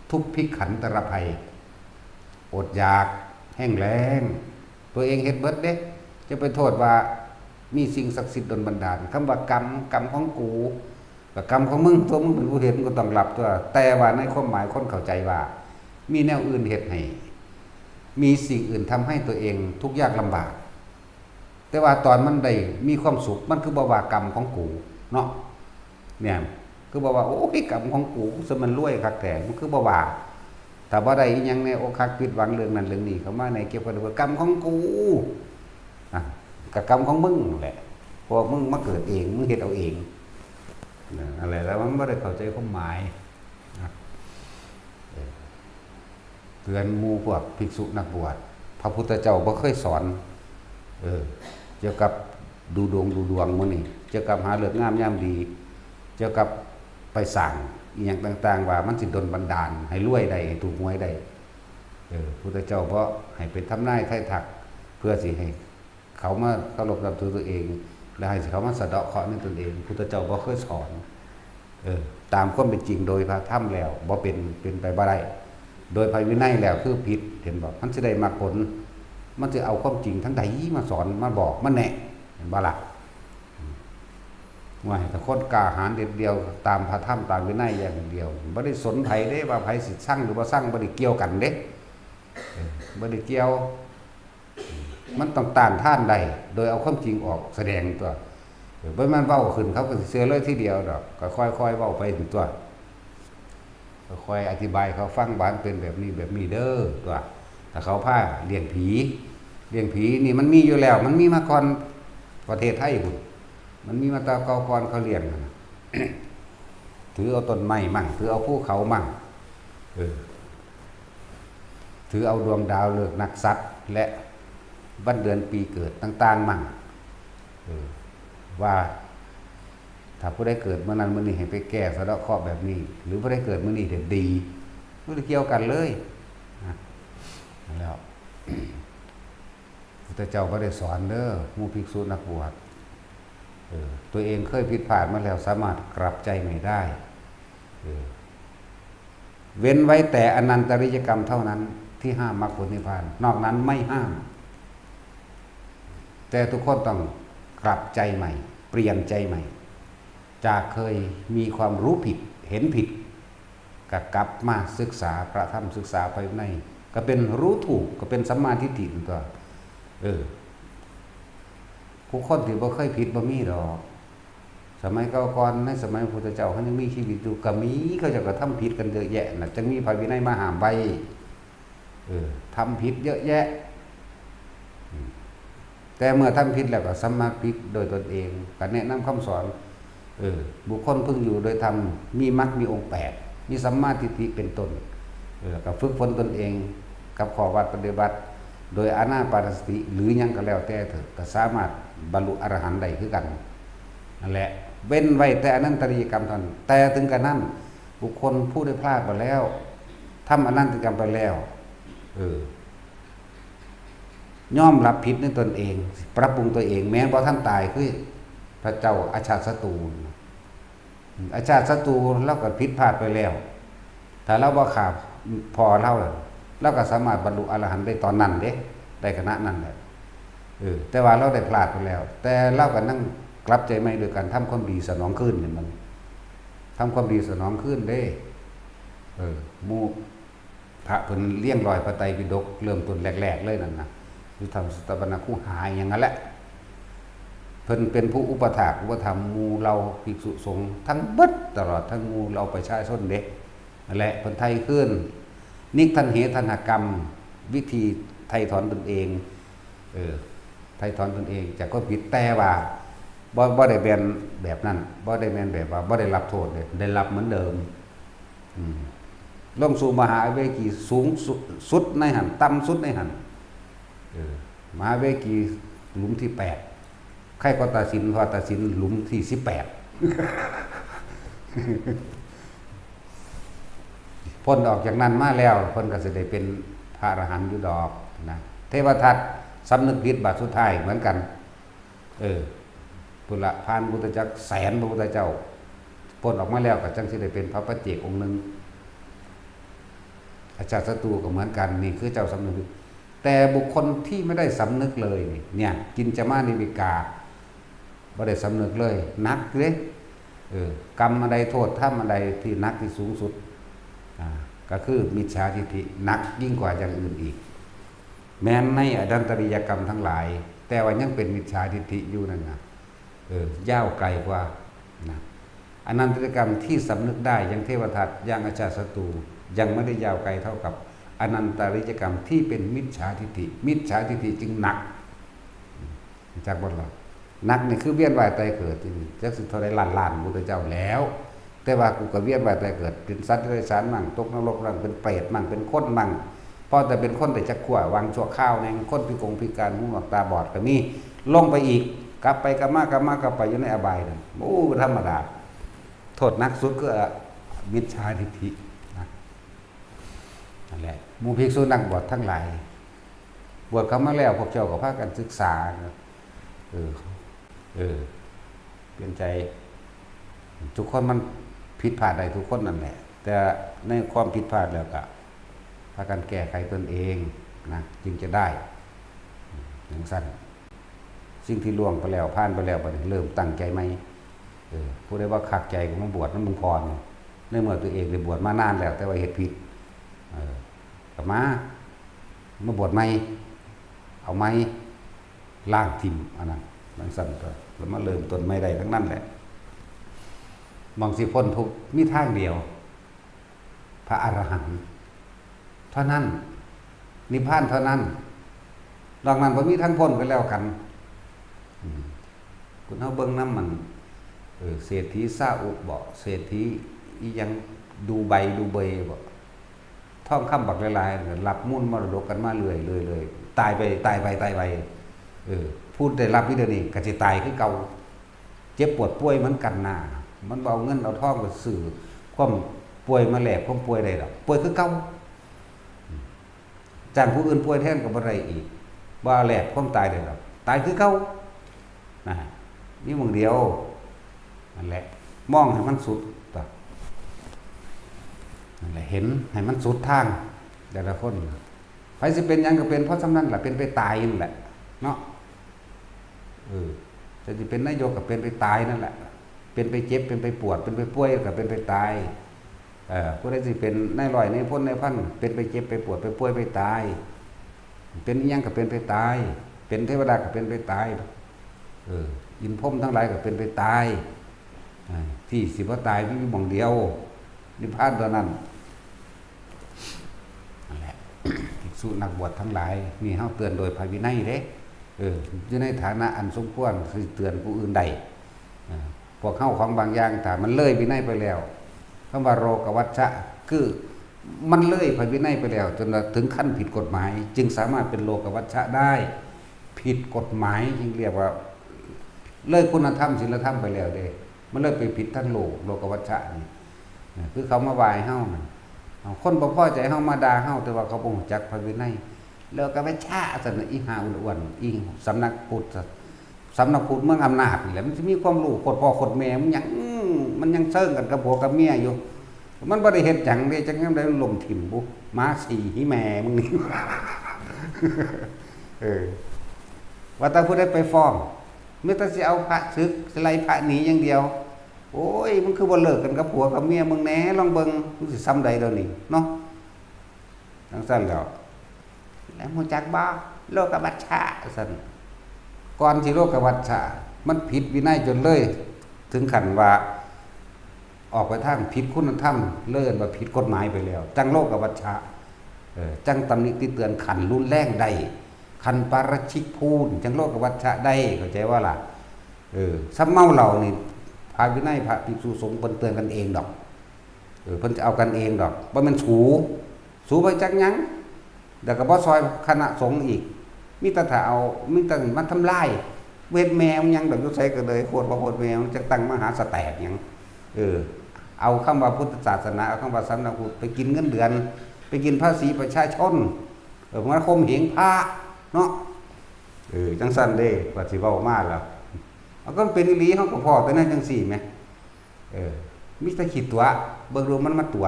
ทุพพิขันตรภัย อดอยาก แห้งแล้ง ตัวเองเฮ็ดเบิดเด้ จะไปโทษว่ามีสิ่งศักดิ์สิทธิ์ดลบันดาล คำว่ากรรม กรรมของกู ก็กรรมของมึง ตัวมึงเป็นผู้เฮ็ด มึงก็ต้องรับตัว แต่ว่าในความหมายคนเข้าใจว่า มีแนวอื่นเฮ็ดให้ มีสิ่งอื่นทำให้ตัวเองทุกข์ยากลำบาก แต่ว่าตอนมันได้มีความสุข มันคือบ่ว่ากรรมของกูเนาะ เนี่ย คือบ่ว่า โอ้ย กรรมของกู ซะมันรวยคักแท้ มันคือบ่ว่า ถ้าบ่ได้อีหยังแน่ อกหักผิดหวังเรื่องนั้นเรื่องนี้เข้ามาในเกี่ยวกับว่ากรรมของกู อ่ะ ก็กรรมของมึงนั่นแหละ เพราะว่ามึงมาเกิดเอง มึงเฮ็ดเอาเอง นะ อะไร แล้วมันบ่ได้เข้าใจความหมาย นะ เออ เตือนหมู่พวกภิกษุนักบวช พระพุทธเจ้าบ่เคยสอน เออ เกี่ยวกับดูดวงดูดวงมื้อนี้ เกี่ยวกับหาฤกษ์งามยามดี เกี่ยวกับไปสร้างอีหยังต่างๆ ว่ามันสิดลบันดาลให้รวยได้ ให้ถูกหวยได้ เออ พุทธเจ้าบ่ให้ไปทำนายทายทัก เพื่อสิให้เขามาเคารพนับถือตัวเอง และให้เขามาสะเดาะเคราะห์ในตนเอง พุทธเจ้าบ่เคยสอน เออ ตามความเป็นจริงโดยพระธรรมแล้วบ่เป็น เป็นไปบ่ได้ โดยพระวินัยแล้วคือผิด เห็นบ่ มันสิได้มรรคผล มันสิเอาความจริงทางใดมาสอน มาบอก มาแนะ เห็นบ่ล่ะ ว่าให้แต่คนกล้าหาญเด็ดเดี่ยว ตามพระธรรม ตามวินัยอย่างเดียว บ่ได้สนไผเด้ ว่าไผสิซังหรือบ่ซัง บ่ได้เกี่ยวกันเด้ เออ บ่ได้เกี่ยว มันต้องต้านทานได้ โดยเอาความจริงออกแสดงตัว เออ บ่แม่นเว้าขึ้นเขาก็สิเชื่อเลยทีเดียวดอก ก็ค่อยๆเว้าไปตัว ก็ค่อยอธิบายเขาฟังว่ามันเป็นแบบนี้แบบนี้เด้อตัว ถ้าเขาพาเลี้ยงผี เลี้ยงผีนี่มันมีอยู่แล้ว มันมีมาก่อนประเทศไทยพุ้น มันมีมาแต่เก่าก่อนเขาเลี้ยงหั่นน่ะ ถือเอาต้นไม้มั่ง ถือเอาภูเขามั่ง เออ ถือเอาดวงดาวฤกษ์นักษัตริย์ และวันเดือนปีเกิดต่างๆมั่ง เออ ว่า ถ้าผู้ใดเกิดเมื่อนั้นเมื่อนี้ให้ไปแก้สะเดาะเคราะห์แบบนี้ หรือผู้ใดเกิดเมื่อนี้เด่นดี บ่ได้เกี่ยวกันเลย นะ แล้ว พุทธเจ้าบ่ได้สอนเด้อ หมู่ภิกษุนักบวช เออ ตัวเองเคยผิดพลาดมาแล้ว สามารถกลับใจใหม่ได้ เออ เว้นไว้แต่อนันตริยกรรมเท่านั้นที่ห้ามมรรคผลนิพพาน นอกนั้นไม่ห้าม แต่ทุกคนต้องกลับใจใหม่ เปลี่ยนใจใหม่ จากเคยมีความรู้ผิด เห็นผิด ก็กลับมาศึกษาพระธรรม ศึกษาพระวินัย ก็เป็นรู้ถูก ก็เป็นสัมมาทิฏฐิตัว เออ ผู้คนที่บ่เคยผิดบ่มีดอก สมัยเก่าก่อน ในสมัยพระพุทธเจ้าเขายังมีชีวิตอยู่ ก็มี เขาเจ้าก็ทำผิดกันเยอะแยะน่ะ จั่งมีพระวินัยมาห้ามไว้ เออ ทำผิดเยอะแยะ อืม แต่เมื่อทำผิดแล้วก็สำนึกผิดโดยตนเอง ก็แนะนำคำสอน เออ บุคคลพึงอยู่โดยธรรม มีมรรคมีองค์แปด มีสัมมาทิฏฐิเป็นต้น เออ ก็ฝึกฝนตนเอง กับข้อวัดปฏิบัติ โดยอานาปานสติ หรือหยังก็แล้วแต่เถอะ ก็สามารถบรรลุอรหันต์ได้คือกัน นั่นแหละ เว้นไว้แต่อนันตริยกรรมเท่านั้น แต่ถึงกระนั้น บุคคลผู้ได้พลาดไปแล้ว ทำอนันตริยกรรมไปแล้ว เออ ยอมรับผิดในตนเอง ปรับปรุงตัวเอง แม้บ่ทันตาย คือพระเจ้าอาชาติศัตรู อาชาติศัตรูลาวก็ผิดพลาดไปแล้ว ถ้าลาวบ่ฆ่าพ่อลาว ลาวก็สามารถบรรลุอรหันต์ได้ตอนนั้นเด้ ได้ขณะนั้นแหละ เออ แต่ว่าลาวได้พลาดไปแล้ว แต่ลาวก็ยังกลับใจใหม่โดยการทำความดีสนองคืน เห็นบ่ ทำความดีสนองคืนเด้ เออ หมู่ พระเพิ่นเรียงร้อยพระไตรปิฎกเริ่มต้นแรกๆเลยนั่นน่ะ อยู่ถ้ำสัตตปัญณคูหาอิหยังนั่นแหละ เพิ่นเป็นผู้อุปถากอุปถัมภ์หมู่เหล่าภิกษุสงฆ์ทั้งเบิด ตลอดทั้งหมู่เหล่าประชาชนเด้ นั่นแหละ เพิ่นไถ่คืน นิกขันเหทัณหกรรม วิธีไถ่ถอนตนเอง เออ ไถ่ถอนตนเองจากความผิด แต่ว่าบ่ บ่ได้แม่นแบบนั้น บ่ได้แม่นแบบว่าบ่ได้รับโทษเด้ ได้รับเหมือนเดิม อืม ลงสู่มหาอเวจี สูงสุด สุดในหั่น ต่ำสุดในหั่น เออ มหาอเวจีหลุมที่แปด ใครก็ตัดสิน ว่าตัดสินหลุมที่สิบแปด พ้นออกจากนั้นมาแล้วเพิ่นก็สิได้เป็นพระอรหันต์อยู่ดอกนะ เทวทัตสำนึกผิดบาดสุดท้ายเหมือนกัน เออ พุทธะ ผ่านพุทธจักรแสนพระพุทธเจ้า พ้นออกมาแล้วก็จังสิได้เป็นพระปัจเจกองค์หนึ่ง อาชาติศัตรูก็เหมือนกัน นี่คือเจ้าสำนึกผิด แต่บุคคลที่ไม่ได้สำนึกเลยนี่ เนี่ย กินจมานิวิกา บ่ได้สำนึกเลย หนักเด้ เออ กรรมอันใด โทษธรรมอันใดที่หนักที่สูงสุด อ่า ก็คือมิจฉาทิฏฐิ หนักยิ่งกว่าอย่างอื่นอีก แม้นในอนันตริยกรรมทั้งหลาย แต่ว่ายังเป็นมิจฉาทิฏฐิอยู่นั่นนะ เออ ยาวไกลกว่านะ อนันตริยกรรมที่สำนึกได้ยังเทวทัต ยังอาชาติศัตรู ยังไม่ได้ยาวไกลเท่ากับอนันตริยกรรมที่เป็นมิจฉาทิฏฐิ มิจฉาทิฏฐิจึงหนัก จักบ่ล่ะ หนักนี่คือเวียนว่ายตายเกิดที่นี่ จักสิเท่าใดล้านล้านพุทธเจ้าแล้ว แต่ว่ากูก็เวียนว่ายตายเกิด เป็นสัตว์เดรัจฉานมั่ง ตกนรกมั่ง เป็นเปรตมั่ง เป็นคนมั่ง พอแต่เป็นคนได้จักขั่ว วางชั่วคราวแน่ คนพิกงพิการ หูหนวกตาบอดก็มี ลงไปอีก กลับไปกลับมากลับมากลับไปอยู่ในอบายนั่น โอ้ ธรรมดา โทษหนักสุดก็มิจฉาทิฏฐินะ นั่นแหละ หมู่ภิกษุนักบวชทั้งหลาย บวชเข้ามาแล้ว พวกเจ้าก็พากันศึกษานะ เออ เออ เปลี่ยนใจ ทุกคนมันผิดพลาดได้ทุกคนนั่นแหละ แต่ในความผิดพลาดแล้วก็ พากันแก้ไขตนเองนะ จึงจะได้ อย่างสั้น สิ่งที่ล่วงไปแล้ว ผ่านไปแล้ว บัดนี้เริ่มตั้งใจใหม่ เออ ผู้ใดว่าคักใจก็มาบวชนำหลวงพ่อนี่ ในเมื่อตัวเองได้บวชมานานแล้ว แต่ว่าเฮ็ดผิด เออ ก็มา มาบวชใหม่ เอาใหม่ ล้างถิ่มอันนั้น จั่งซั้นก็ แล้วมาเริ่มต้นใหม่ได้ทั้งนั้นแหละ หม่องสิพ้นทุกข์มีทางเดียว พระอรหันต์เท่านั้น นิพพานเท่านั้น นอกนั้นบ่มีทางพ้นก็แล้วกัน อืม คุณเฮาเบิ่งนำมัน เออ เศรษฐีซาอุบ่ เศรษฐีอิหยังดูไบ ดูเบยบ่ ทองคำบักหลายๆ รับมูลมรดกกันมาเรื่อยๆ เรื่อยๆ ตายไป ตายไป ตายไป เออ ผู้ได้รับอยู่เดี๋ยวนี้ก็สิตายคือเก่า เจ็บปวดป่วยเหมือนกันนะ มันบ่เอาเงินเอาทองไปซื้อความป่วยมาแลกความป่วยได้ดอก ป่วยคือเก่า จ้างผู้อื่นป่วยแทนก็บ่ได้อีก บ่แลกความตายได้ดอก ตายคือเก่า นะ มีหม่องเดียว นั่นแหละ มองให้มันสุด นั่นแหละ เห็นให้มันสุดทาง แต่ละคน ไผสิเป็นหยังก็เป็น เพราะส่ำนั้นล่ะ เป็นไปตายนั่นแหละ เนาะ เออ แต่สิเป็นนายกก็เป็นไปตายนั่นแหละ เป็นไปเจ็บ เป็นไปปวด เป็นไปป่วยก็เป็นไปตาย เออ ผู้ใดสิเป็นนายร้อย นายพล นายพัน เป็นไปเจ็บ ไปปวด ไปป่วย ไปตาย เป็นอิหยังก็เป็นไปตาย เป็นเทวดาก็เป็นไปตาย เออ อินทร์พรหมทั้งหลายก็เป็นไปตาย อ่า ที่สิบ่ตายมีอยู่หม่องเดียว นิพพานเท่านั้น นั่นแหละ ภิกษุนักบวชทั้งหลาย นี่เฮาเตือนโดยพระวินัยเด้ เออ อยู่ในฐานะอันสมควรสิเตือนผู้อื่นได้ อ่า พวกเฮาของบางอย่างถ้ามันเลยวินัยไปแล้ว คำว่าโลกวัชชะ คือมันเลยพระวินัยไปแล้ว จนถึงขั้นผิดกฎหมาย จึงสามารถเป็นโลกวัชชะได้ ผิดกฎหมายจึงเรียกว่า เลยคุณธรรมศีลธรรมไปแล้วเด้ มันเลยไปผิดทางโลก โลกวัชชะนี่ นะ คือเขามาว่าให้เฮานั่น เอา คนบ่พอใจเฮามาด่าเฮา แต่ว่าเขาบ่รู้จักพระวินัย โลกวัชชะซั่นน่ะ อีห่าอ้วนๆ อีสำนักพุทธ สำนักพุทธเมืองอำนาจนี่แหละ มันสิมีความรู้โคตรพ่อโคตรแม่ มันหยัง มันยังเซิงกันกับผัวกับเมียอยู่ มันบ่ได้เฮ็ดหยังเด้ จักยามใดมันล้มถิ่มบุ หมาฉี่หีแม่มึงนี่ เออ ว่าแต่ผู้ใดไปฟ้อง มีแต่สิเอาพระสึก สิไล่พระหนีอย่างเดียว โอ้ย มึงคือบ่เลิกกันกับผัวกับเมียมึงแหน่ ลองเบิ่ง มึงสิส่ำใดเดี๋ยวนี้เนาะ จั่งซั้นแล้ว แล้วรู้จักบ่ โลกวัชชะ ซั่น ก่อนสิโลกวัชชะ มันผิดวินัยจนเลย ถึงขั้นว่า ออกไปทางผิดคุณธรรม เลยเอิ้นว่าผิดกฎหมายไปแล้ว จั่งโลกวัชชะ เออ จั่งตำหนิติเตือนขั้นรุนแรงได้ ขั้นปาราชิกพูน จั่งโลกวัชชะได้ เข้าใจบ่ล่ะ เออ ส่ำเมาเหล้านี่ พระวินัยพระภิกษุสงฆ์เพิ่นเตือนกันเองดอก เออ เพิ่นจะเอากันเองดอก บ่แม่นสู สูไปจักหยัง แล้วก็บ่ซ่อยคณะสงฆ์อีก มีแต่ถ้าเอา มีแต่มาทำลาย เวทแม่มันหยังดอก อยู่ไสก็เลย โคตรบ่โคตรแม่มันจักตั้งมหาสแตกหยัง เออ เอาคำว่าพุทธศาสนา เอาคำว่าสำนักพุทธไปกินเงินเดือน ไปกินภาษีประชาชน เออ มาข่มเหงพระเนาะ เออ จังซั่นเด้ ว่าสิเว้ามาแล้ว เอาก็เป็นอีหลี เฮาก็พ้อแต่แนวจังซี่แหม เออ มีแต่ขี้ตั๋ว เบิ่งดูมันมาตั๋ว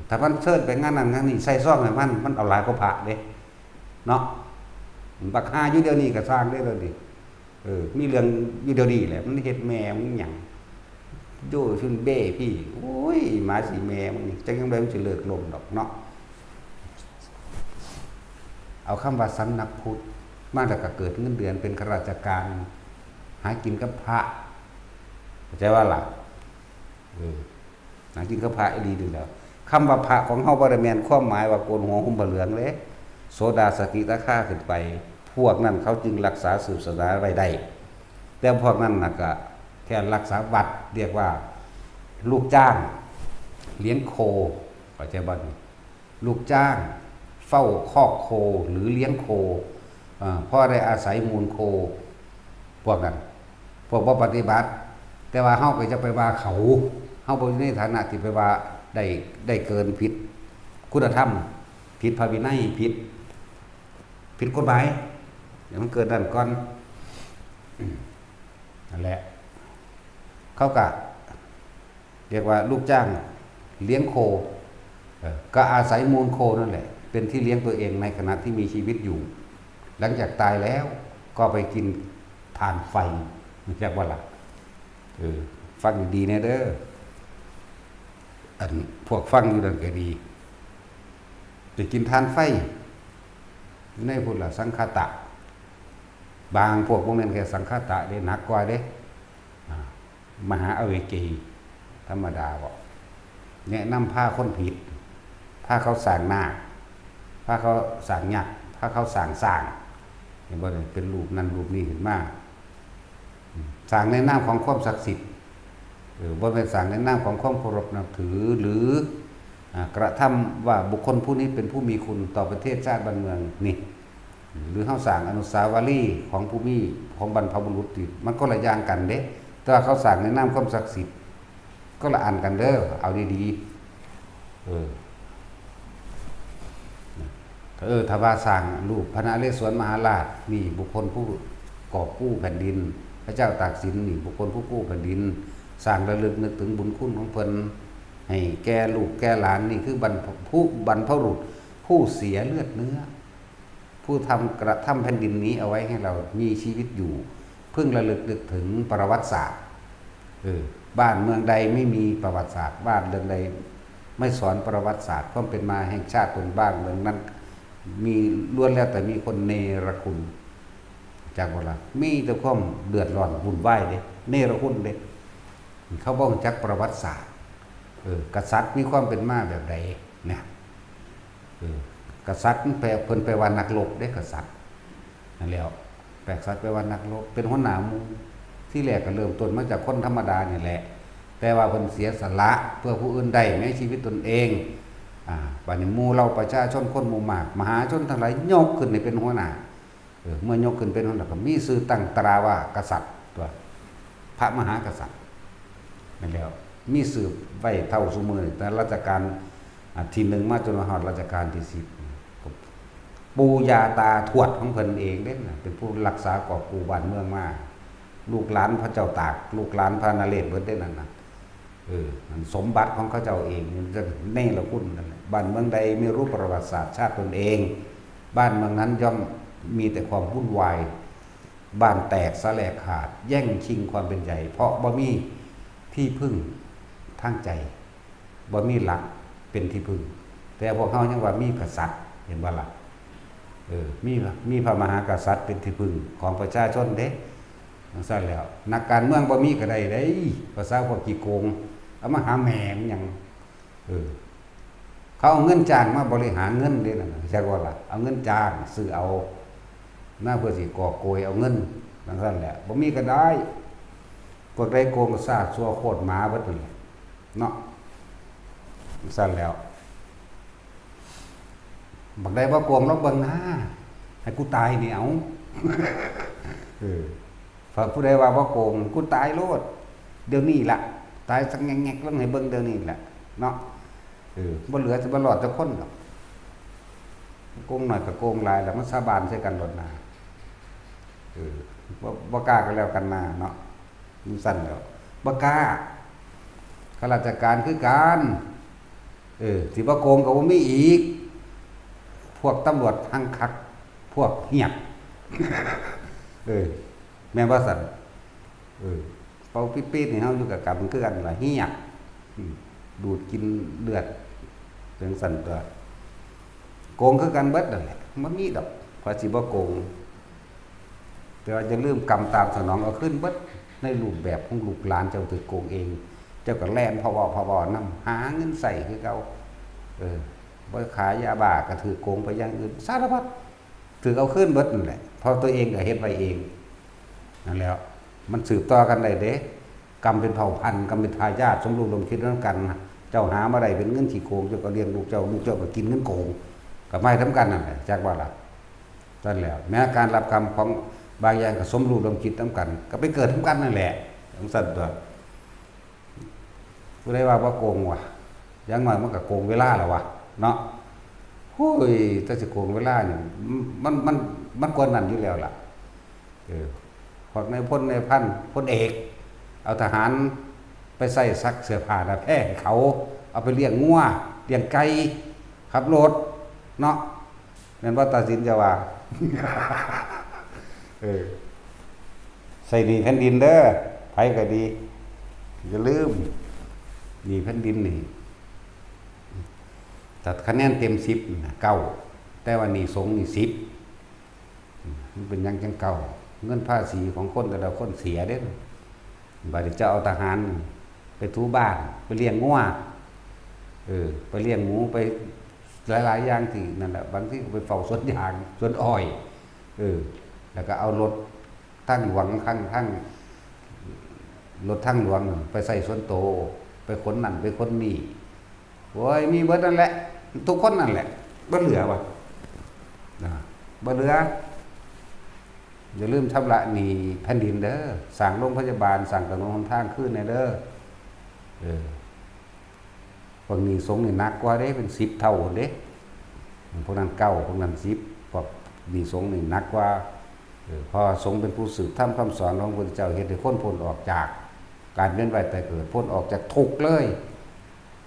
ถ้ามันเชิญไปงานนั้นงานนี้ ใส่ซองให้มัน มันเอาหลายกว่าพระเด้ เนาะ บักห่าอยู่เดี๋ยวนี้ก็สร้างได้แล้วนี่ เออ มีเรื่องอยู่เดี๋ยวนี้แหละ มันเฮ็ดแม่มึงหยัง โจ้ชุนเบ้พี่ โอ้ย หมาสิแม่มึง จักจั่งใดมันสิเลิกลมดอกเนาะ เอาคำว่าสำนักพุทธ มาแล้วก็เกิดเงินเดือนเป็นข้าราชการ หากินกับพระ เข้าใจว่าล่ะ เออ หากินกับพระอีหลีนี่แหล้ว คำว่าพระของเฮาบ่ได้แม่นความหมายว่าโกนหัวห่มผ้าเหลืองเด้ โสดา สกิทาคาขึ้นไป พวกนั้นเขาจึงรักษาสืบศาสนาไว้ได้ แต่พวกนั้นน่ะก็แค่รักษาวัด เรียกว่าลูกจ้างเลี้ยงโค เข้าใจบ่นี่ ลูกจ้างเฝ้าคอกโคหรือเลี้ยงโค เอ่อ เพราะได้อาศัยมูลโค พวกนั้น พวกบ่ปฏิบัติ แต่ว่าเฮาก็จะไปว่าเขา เฮาบ่อยู่ในฐานะที่ไปว่าได้ ได้เกิน ผิดคุณธรรม ผิดพระวินัย ผิด ผิดกฎหมาย เดี๋ยวมันเกิดนั่นก่อน อืม นั่นแหละ เขาก็เรียกว่าลูกจ้างเลี้ยงโค เอ่อ ก็อาศัยมูลโคนั่นแหละ เป็นที่เลี้ยงตัวเองในขณะที่มีชีวิตอยู่ หลังจากตายแล้วก็ไปกินถ่านไฟ รู้จักบ่ล่ะ เออ ฟังดีๆ แน่เด้อ อันพวกฟังอยู่นั่นก็ดี ไปกินถ่านไฟ อยู่ในพุทธละสังคตะ บางพวกบ่แม่นแค่สังคตะเด้ หนักกว่าเด้ อ่า มหาอเวจี ธรรมดาบ่ แนะนำพาคนผิด พาเขาสร้างนาค พาเขาสร้างยักษ์ พาเขาสร้างช้าง เห็นบ่เนี่ย เป็นรูปนั่นรูปนี้ขึ้นมา อืม สร้างในนามของความศักดิ์สิทธิ์ เออ บ่แม่นสร้างในนามของความเคารพนับถือ หรือ อ่า กระทำว่าบุคคลผู้นี้เป็นผู้มีคุณต่อประเทศชาติบ้านเมืองนี่ หรือเฮาสร้างอนุสาวรีย์ของผู้มี ของบรรพบุรุษนี่ มันคนละอย่างกันเด้ แต่ว่าเขาสร้างในนามความศักดิ์สิทธิ์ คนละอันกันเด้อ เอาดีๆ เออ เออ ถ้าว่าสร้างรูปพระนเรศวรมหาราช นี่บุคคลผู้กอบกู้แผ่นดิน พระเจ้าตากสิน นี่บุคคลผู้กู้แผ่นดิน สร้างระลึกนึกถึงบุญคุณของเพิ่น ให้แก่ลูกแก่หลาน นี่คือบรรพ ผู้ บรรพบุรุษผู้เสียเลือดเนื้อ ผู้ทำ กระทำแผ่นดินนี้เอาไว้ให้เรามีชีวิตอยู่ เพิ่งระลึกนึกถึงประวัติศาสตร์ เออ บ้านเมืองใดไม่มีประวัติศาสตร์ บ้านเมืองใดไม่สอนประวัติศาสตร์ ความเป็นมาแห่งชาติตน บ้านเมืองนั้นมีล้วนแล้วแต่มีคนเนรคุณ จักบ่ล่ะ มีแต่ความเดือดร้อนวุ่นวายเด้ เนรคุณเด้ เขาบ่รู้จักประวัติศาสตร์ เออ กษัตริย์มีความเป็นมาแบบใดเนี่ย เออ กษัตริย์มันแปล เพิ่นแปลว่านักรบเด้ กษัตริย์ นั่นแหล้ว กษัตริย์แปลว่านักรบ เป็นหัวหน้าหมู่ ที่แรกก็เริ่มต้นมาจากคนธรรมดานี่แหละ แต่ว่าเพิ่นเสียสละเพื่อผู้อื่นได้ในชีวิตตนเอง อ่า บัดนี้หมู่เหล่าประชาชนคนหมู่มาก มหาชนทั้งหลายยกขึ้นให้เป็นหัวหน้า เออ เมื่อยกขึ้นเป็นหัวหน้าก็มีชื่อตั้งตราว่ากษัตริย์ตัว พระมหากษัตริย์ นั่นแหล้ว มีชื่อไว้เท่าซุมื้อนี้ แต่รัชกาล อ่า ที่หนึ่งมาจนมาฮอดรัชกาลที่สิบ ปู่ย่าตาทวดของเพิ่นเองเด้นะ เป็นผู้รักษากอบกู้บ้านเมืองมา ลูกหลานพระเจ้าตาก ลูกหลานพระนเรศวรเบิดเด้นั่นนะ เออ มันสมบัติของเขาเจ้าเอง มันจะเนรคุณนั่นแหละ บ้านเมืองใดไม่รู้ประวัติศาสตร์ชาติตนเอง บ้านเมืองนั้นย่อมมีแต่ความวุ่นวาย บ้านแตกสาแหรกขาด แย่งชิงความเป็นใหญ่ เพราะบ่มีที่พึ่งทางใจ บ่มีหลักเป็นที่พึ่ง แต่พวกเฮายังว่ามีกษัตริย์ เห็นบ่ล่ะ เออ มี มีพระมหากษัตริย์เป็นที่พึ่งของประชาชนเด้ จังซั่นแล้ว นักการเมืองบ่มีก็ได้เด้ ภาษาพวกขี้โกง เอามาหาแม่มันหยัง เออ เขาเอาเงินจ้างมาบริหารเงินเด้นั่นน่ะ จักว่าล่ะ เอาเงินจ้างซื้อเอา มาเพื่อสิกอบโกยเอาเงิน จังซั่นแหละ บ่มีก็ได้ พวกใดโกงก็ซาซัวโคตรหมาเบิดนั่นแหละ เนาะ จังซั่นแล้ว บักใดบ่โกงลองเบิ่งหน้า ให้กูตายนี่เอา เออ ถ้าผู้ใดว่าบ่โกง กูตายโลด เดี๋ยวนี้ละ ตายสักแงกๆลงให้เบิ่งเดี๋ยวนี้แหละ เนาะ เออ บ่เหลือจะบ่รอดจักคนดอก โกงน้อยก็โกงหลายแล้ว มันสาบานใส่กันโลดหน้า เออ บ่ บ่กล้าก็แล้วกันหน้าเนาะ มันสั่นแล้ว บ่กล้า ข้าราชการคือกัน เออ สิบ่โกงก็บ่มีอีก พวกตำรวจหังคัก พวกเหียบ เออ แม่นบ่สั่น เออ เป่าปี๊ดๆนี่เฮาอยู่กับกรรมคือกันล่ะ เหียบ อืม ดูดกินเลือด จั่งซั่นตั๊ว โกงคือกันเบิดนั่นแหละ บ่มีดอก ไผสิบ่โกง แต่ว่าอย่าลืมกรรมตามสนองเอาคืนเบิด ในรูปแบบของลูกหลานเจ้าถืกโกงเอง เจ้าก็แล่นพะวอพะวอนำ หาเงินใช้คือเก่า เออ บ่ขายยาบ้าก็ถืกโกงไปอย่างอื่น สารพัด ถืกเอาคืนเบิดนั่นแหละ เพราะตัวเองก็เฮ็ดไว้เอง นั่นแหล้ว มันสืบต่อกันได้เด้ กรรมเป็นเผ่าพันธุ์ กรรมเป็นทายาท สมรู้ร่วมคิดนำกัน เจ้าหามาได้เป็นเงินขี้โกง เจ้าก็เลี้ยงลูกเจ้า ลูกเจ้าก็กินเงินโกง ก็มาให้นำกันนั่นแหละ จักว่าล่ะ นั่นแหละ แม้การรับกรรมของบางอย่างก็สมรู้ร่วมคิดนำกัน ก็ไปเกิดนำกันนั่นแหละ จั่งซั่นตั๊ว ผู้ใดว่าบ่โกงวะ อย่างน้อยมันก็โกงเวลาแล้ววะ เนาะ โอ้ย แต่สิโกงเวลานี่ มัน มัน มันกว่านั้นอยู่แล้วล่ะ เออ พวกนายพลนายพัน พลเอก เอาทหารไปใส่ซักเสื้อผ้าหน้าแพร่ให้เขา เอาไปเลี้ยงงัว เลี้ยงไก่ ขับรถ เนาะ แม่นบ่ ตาสินจะว่า เออ ใส่หนี้แผ่นดินเด้อ ไผก็ดี อย่าลืม หนี้แผ่นดินนี่ ถ้าคะแนนเต็มสิบนี่นะ เก้า แต่ว่าหนี้สงฆ์นี่ สิบ มันเป็นหยังจั่ง เก้า เงินภาษีของคนแต่ละคนเสียเด้ บัดนี้จะเอาทหารไปถูบ้าน ไปเลี้ยงงัว เออ ไปเลี้ยงหมู ไปหลายๆอย่างที่นั่นแหละ บางทีก็ไปเฝ้าสวนยาง สวนอ้อย เออ แล้วก็เอารถทางหลวง ทาง ทาง รถทางหลวงไปใช้ส่วนตัว ไปขนนั่น ไปขนนี่ โอ้ย มีเบิดนั่นแหละ ทุกคนนั่นแหละ บ่เหลือวะ นะ บ่เหลือ อย่าลืมชำระหนี้แผ่นดินเด้อ สร้างโรงพยาบาล สร้างถนนหนทางคืนแหน่เด้อ เออ พวกหนี้สงฆ์นี่หนักกว่าเด้ เป็นสิบเท่าเด้ พวกนั้น เก้า พวกนั้น สิบ พวกหนี้สงฆ์นี่หนักกว่า เออ เพราะสงฆ์เป็นผู้สืบธรรมคำสอนของพระพุทธเจ้า เฮ็ดให้คนพ้นออกจากการเวียนว่ายตายเกิด พ้นออกจากทุกข์เลย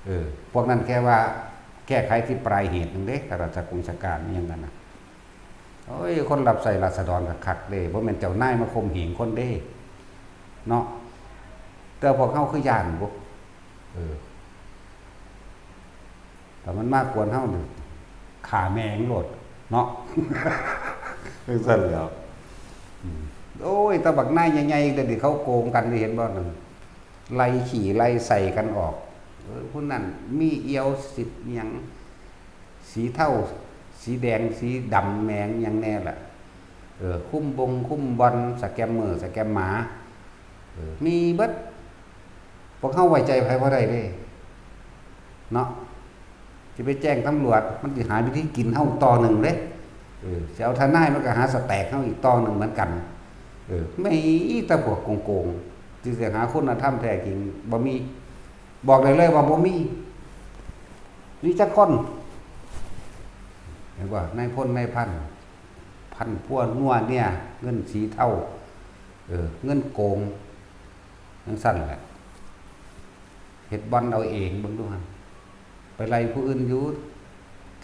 เออ พวกนั้นแค่ว่าแก้ไขที่ปลายเหตุหนึ่งเด้ ข้าราชกงราชการอิหยังนั่นน่ะ โอ้ย คนรับใช้ราษฎรคักๆเด้ บ่แม่นเจ้านายมาข่มเหงคนเด้ เนาะ แต่พวกเฮาคือย้านบ่ เออ ถ้ามันมากวนเฮานี่ ฆ่าแม่งโลด เนาะ จั่งซั่นแหล้ว อืม โอ้ย แต่บักนายใหญ่ๆ เดี๋ยวนี้เขาโกงกัน เห็นบ่นั่น ไล่ขี้ไล่ใส่กันออก เออ ผู้นั้นมีเอี่ยวสิทธิ์หยัง สีเทา สีแดง สีดำแหมงหยังแน่ล่ะ เออ คุมบง คุมบ่อน สแกมเมอร์ สแกมหมา เออ มีเบิด พวกเฮาไว้ใจไผบ่ได้เด้ เนาะ สิไปแจ้งตำรวจ มันสิหาวิธีกินเฮาต่อหนึ่งเด้ เออ สิเอาทนาย มันก็หาสแต็กเฮาอีกต่อหนึ่งเหมือนกัน เออ มีแต่พวกโกงๆ ที่สิหาคุณธรรมแท้จริง บ่มี บอกได้เลยว่าบ่มี มีจักคน เห็นบ่ นายพลนายพัน พันพั่วนัวเนี่ย เงินสีเทา เออ เงินโกง จั่งซั่นแหละ เฮ็ดบ่อนเอาเอง เบิ่งดูหั่น ไปไล่ผู้อื่นอยู่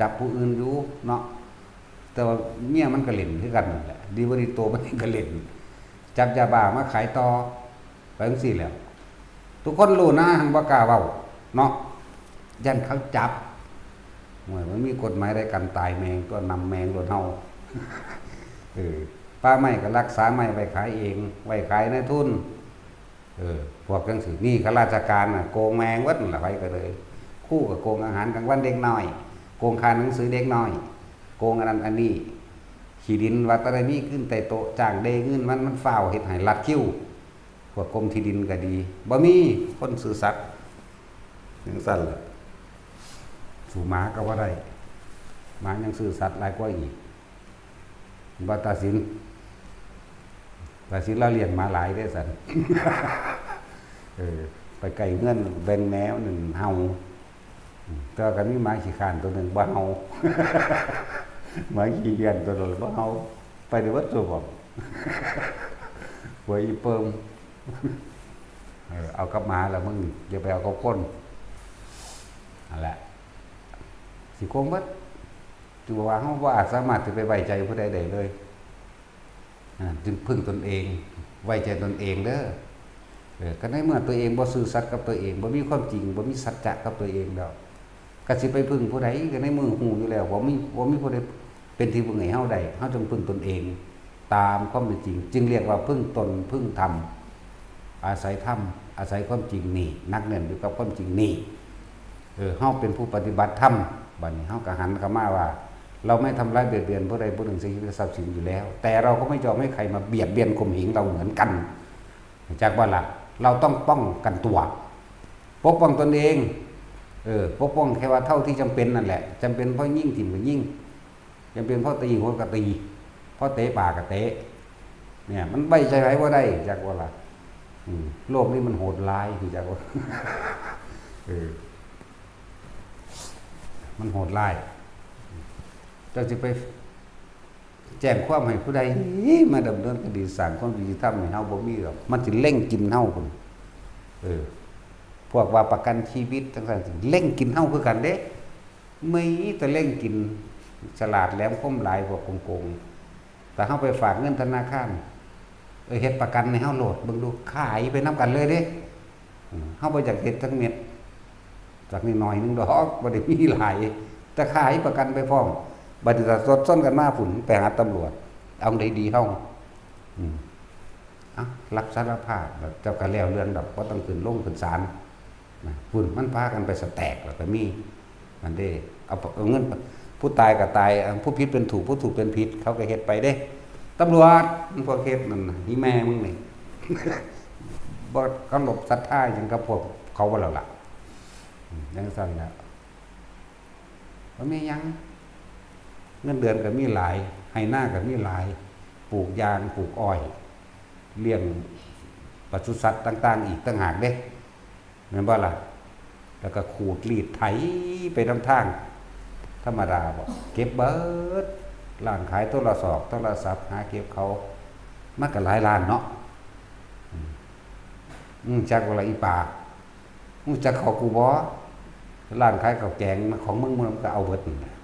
จับผู้อื่นอยู่เนาะ แต่ว่าเมียมันก็เล่นคือกันนั่นแหละ ดีบ่ดีตัวมันเองก็เล่น จับยาบ้ามาขายต่อ ไปจั่งซี้แหล้ว ทุกคนรู้นะ หั้งบ่กล้าเว้าเนาะ ย้านเขาจับ โอ้ย มันมีกฎหมายได้กันตายแมงตัวนำแมงโลดเฮา เออ ป่าไม้ก็รักษาไม้ไว้ขายเอง ไว้ขายนายทุน เออ พวกจั่งซี้ นี่ข้าราชการน่ะ โกงแมงเบิดนั่นล่ะ ไผก็เลย ครูก็โกงอาหารกลางวันเด็กน้อย โกงค่าหนังสือเด็กน้อย โกงอันนั้นอันนี้ ขี้ดินว่าแต่ได้มีขึ้นแต่โต๊ะ จ้างเด้เงินมัน มันฟ้าวเฮ็ดให้ลัดคิว พวกกรมที่ดินก็ดี บ่มีคนซื่อสัตย์ จั่งซั่นล่ะ สู้หมาก็บ่ได้ หมายังซื่อสัตย์หลายกว่าอีก บ่ตาสิน ตาสินลาวเลี้ยงหมาหลายเด้ซั่น เออ ไปใกล้เฮือนแบ่งแหนวนั่นเห่า อืม แต่ว่าคันมีหมาขี้คร้านตัวหนึ่งบ่เห่า หมาขี้เดียนตัวนั้นบ่เห่า ไปได้เบิดซุหม่อง หัวอีเปิม เออ เอากับหมาแล้วมึง อย่าไปเอากับคน นั่นแหละ สิโกงเบิด ถือว่าเฮาบ่อาจสามารถสิไปไว้ใจผู้ใดได้เลย อ่า จึงพึ่งตนเอง ไว้ใจตนเองเด้อ เออ ก็ในเมื่อตัวเองบ่ซื่อสัตย์กับตัวเอง บ่มีความจริง บ่มีสัจจะกับตัวเองแล้ว ก็สิไปพึ่งผู้ใด ก็ในเมื่อฮู้อยู่แล้วว่ามี ว่ามีผู้ใดเป็นที่พึ่งให้เฮาได้ เฮาจงพึ่งตนเอง ตามความเป็นจริง จึงเรียกว่าพึ่งตน พึ่งธรรม อาศัยธรรม อาศัยความจริงนี่ หนักแน่นอยู่กับความจริงนี่ เออ เฮาเป็นผู้ปฏิบัติธรรม บัดนี้เฮาก็หันเข้ามาว่า เราไม่ทำร้ายเบียดเบียนผู้ใดผู้หนึ่งเสียชีวิตและทรัพย์สินอยู่แล้ว แต่เราก็ไม่ยอมให้ใครมาเบียดเบียนข่มเหงเราเหมือนกัน จักบ่ล่ะ เราต้องป้องกันตัว ปกป้องตนเอง เออ ปกป้องแค่ว่าเท่าที่จำเป็นนั่นแหละ จำเป็นพอยิงถิ่มก็ยิง จำเป็นพอตีหัวก็ตี พอเตะปากก็เตะ เนี่ย มันไว้ใจไผบ่ได้ จักบ่ล่ะ อืม โลกนี้มันโหดร้าย จักบ่ เออ มันโหดร้าย เจ้าสิไปแจ้งความให้ผู้ใดมาดำเนินคดี สร้างความยุติธรรมให้เฮาบ่มีดอก มันสิเล็งกินเฮาพุ้น เออ พวกว่าประกันชีวิตจั่งซั้น เล็งกินเฮาคือกันเด้ มีแต่เล็งกิน ฉลาดแหลมคมหลายพวกโกงๆ แต่เฮาไปฝากเงินธนาคาร เออ เฮ็ดประกันให้เฮาโลด เบิ่งดู ขายไปนำกันเลยเด้ อืม เฮาบ่อยากเฮ็ดจักเม็ด จากนิดหน่อยหนึ่งดอก บ่ได้มีหลาย แต่ขายประกันไปพร้อม บัดนี้ถ้าสดซ้อนกันมาพุ้น ไปหาตำรวจ เอาไดดีเฮา อืม เอ้า รับสารภาพ เจ้าก็แล้วเรื่องดอก บ่ต้องขึ้นโรงขึ้นศาล นะ พุ้น มันพากันไปสแต็กแล้วก็มี นั่นเด้ เอา เอาเงิน ผู้ตายก็ตาย ผู้ผิดเป็นถูก ผู้ถูกเป็นผิด เขาก็เฮ็ดไปเด้ ตำรวจ มันพวกเฮ็ดนั่นน่ะ อีแม่มึงนี่ บ่เคารพศรัทธาหยังกับพวกเขาบ่แล้วล่ะ อืม จั่งซั้นแหละ บ่มีหยัง เงินเดือนก็มีหลาย ไฮ่นาก็มีหลาย ปลูกยาง ปลูกอ้อย เลี้ยงปศุสัตว์ต่างๆ อีกต่างหากเด้ แม่นบ่ล่ะ แล้วก็ขูดรีดไถไปนำทาง ธรรมดาบ่ เก็บเบิด ร้านขายโทรศอก โทรศัพท์ หาเก็บเขา มันก็หลายล้านเนาะ อืม อืม จักว่าละอีปาก รู้จักเขากูบ่ ร้านขายข้าวแกงของมึง มันก็เอาเบิดนั่นแหละ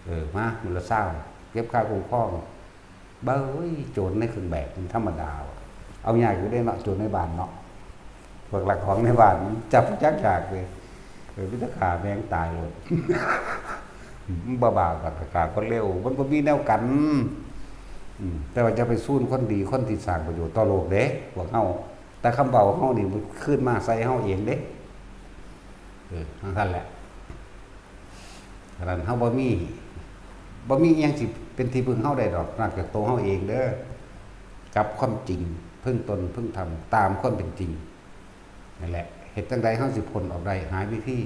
เออ มา มื้อละซาว เก็บค่าคุ้มครอง เบ้ย โจรในเครื่องแบบมันธรรมดาว่ะ เอายากอยู่เด้เนาะ โจรในบ้านเนาะ พวกลักของในบ้านมันจับจักยากเลย เออ มีแต่ฆ่าแม่งตายโลด มันบ่บาปดอก ฆ่าคนเลว มันบ่มีแนวกัน อืม แต่ว่าจะไปซูนคนดี คนที่สร้างประโยชน์ต่อโลกเด้ พวกเฮา แต่คำเว้าเฮานี่มันคืนมาใส่เฮาเองเด้ เออ จั่งซั้นแหละ ฉะนั้นเฮาบ่มี บ่มีอิหยังสิเป็นที่พึ่งเฮาได้ดอก นอกจากตัวเฮาเองเด้อ กับความจริง พึ่งตน พึ่งธรรม ตามความเป็นจริง นั่นแหละ เฮ็ดจั่งใดเฮาสิพ้นออกได้ หาวิธี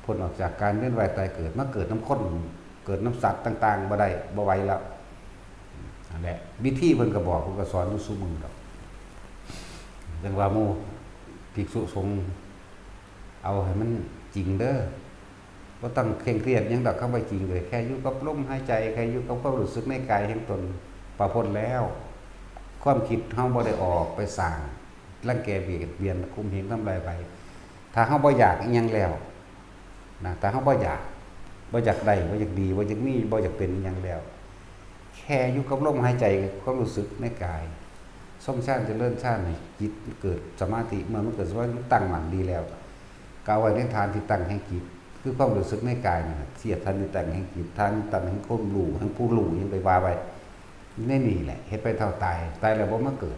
พ้นออกจากการเวียนว่ายตายเกิด มาเกิดนำคน เกิดนำสัตว์ต่างๆ บ่ได้ บ่ไหวแล้ว นั่นแหละ วิธีเพิ่นก็บอก เพิ่นก็สอนอยู่ซุมื้อดอก จั่งว่าหมู่ภิกษุสงฆ์ เอาให้มันจริงเด้อ บ่ต้องเคร่งเครียดหยังดอก คำว่าจริงเลย แค่อยู่กับลมหายใจ แค่อยู่กับความรู้สึกในกายแห่งตน ก็พ้นแล้ว ความคิดเฮาบ่ได้ออกไปสร้าง รังแกเบียดเบียน ข่มเหงทำลายไผ ถ้าเฮาบ่อยากอิหยังแล้ว นะ ถ้าเฮาบ่อยาก บ่อยากได้ บ่อยากดี บ่อยากมี บ่อยากเป็นอิหยังแล้ว แค่อยู่กับลมหายใจ ความรู้สึกในกาย ทรงฌานเจริญฌานให้จิตเกิดสมาธิ เมื่อมันเกิดสมาธิ มันตั้งมั่นดีแล้ว ก็เอาไว้ในฐานที่ตั้งแห่งจิต คือความรู้สึกในกายนั่นน่ะ เทียบฐานที่ตั้งแห่งจิต ฐานที่ตั้งแห่งความรู้ แห่งผู้รู้ หยังไปว่าไป ในนี่แหละ เฮ็ดไปเท่าตาย ตายแล้วบ่มาเกิด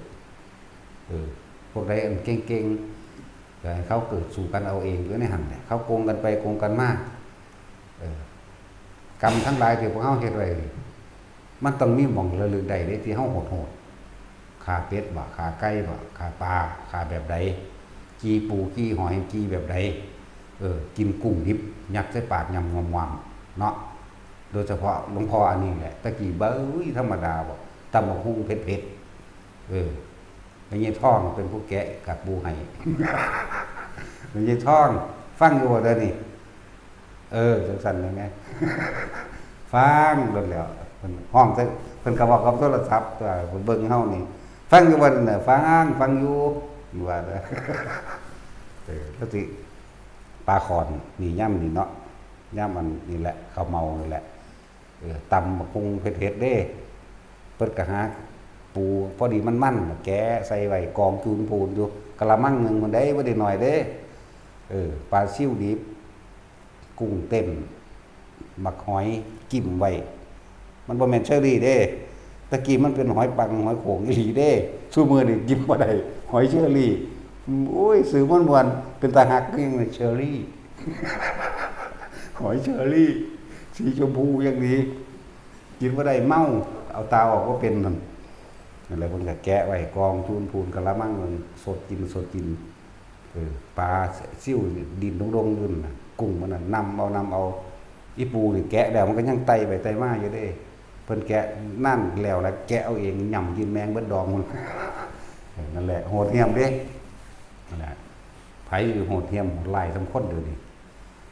เออ พวกใดอันเก่งๆ ก็ให้เขาเกิดสู่กันเอาเอง อยู่ในหั่นแหละ เขาโกงกันไปโกงกันมา เออ กรรมทั้งหลายที่พวกเฮาเฮ็ดไว้นี่ มันต้องมีหม่องระลึกได้เด้ ที่เฮาโหดๆ ฆ่าเป็ดบ่ ฆ่าไก่บ่ ฆ่าปลา ฆ่าแบบใด จี่ปู จี่หอย จี่แบบใด เออ กินกุ้งดิบ ยัดใส่ปาก ยำงวมๆ เนาะ โดยเฉพาะหลวงพ่ออันนี้แหละ ตะกี้เบ้ย ธรรมดาบ่ ตำบักหุ่งเผ็ดๆ เออ แม่ยายทองเป็นผู้แกะกากหมูให้ หลวงยายท่อง ฟังอยู่บ่เดี๋ยวนี้ เออ จังซั่นแหม ฟังโดนแล้ว เพิ่นฮ้องใส่ เพิ่นก็เว้ากับโทรศัพท์ ตัวเพิ่นเบิ่งเฮานี่ ฟังอยู่บ่นั่นน่ะ ฟัง ฟังอยู่ ว่า เออ แล้วสิ ปลาขอน นี่ยามนี่เนาะ ยามอันนี่แหละ ข้าวเมานี่แหละ เออ ตำบักหุ่งเผ็ดๆเด้ เพิ่นก็หาปูพอดีมันๆ แกะใส่ไว้กองจูนพูนอยู่ กะละมังหนึ่งมันได้ บ่ได้น้อยเด้ เออ ปลาซิวดิบ กุ้งเต้น บักหอยจิ้มไว้ มันบ่แม่นเชอรี่เด้ ตะกี้มันเป็นหอยปังหอยโข่งอีหลีเด้ ซุมื้อนี้กินบ่ได้ หอยเชอรี่ โอ้ย ซื้อม่วนๆ เป็นตาฮักคือหยังเชอรี่ หอยเชอรี่ สีชมพูอย่างดี กินบ่ได้เมา เอาตาออกบ่เป็นนั่น นั่นแหละ เพิ่นก็แกะไว้กองจูนพูนกะละมัง เพิ่นสดกิน สดกิน เออ ปลาซิวนี่ดิ้นโด่งๆอยู่นั่นน่ะ กุ้งมันน่ะนำเอา นำเอา อีปูนี่แกะแล้วมันก็ยังไต่ไปไต่มาอยู่เด้ เพิ่นแกะนั่นแล้ว แล้วแกะเอาเอง ย่ำกินแมงเบิดดองมัน เออ นั่นแหละ โหดเหี้ยมเด้ นั่นแหละ ไผโหดเหี้ยมโหดร้ายส่ำคนเดี๋ยวนี้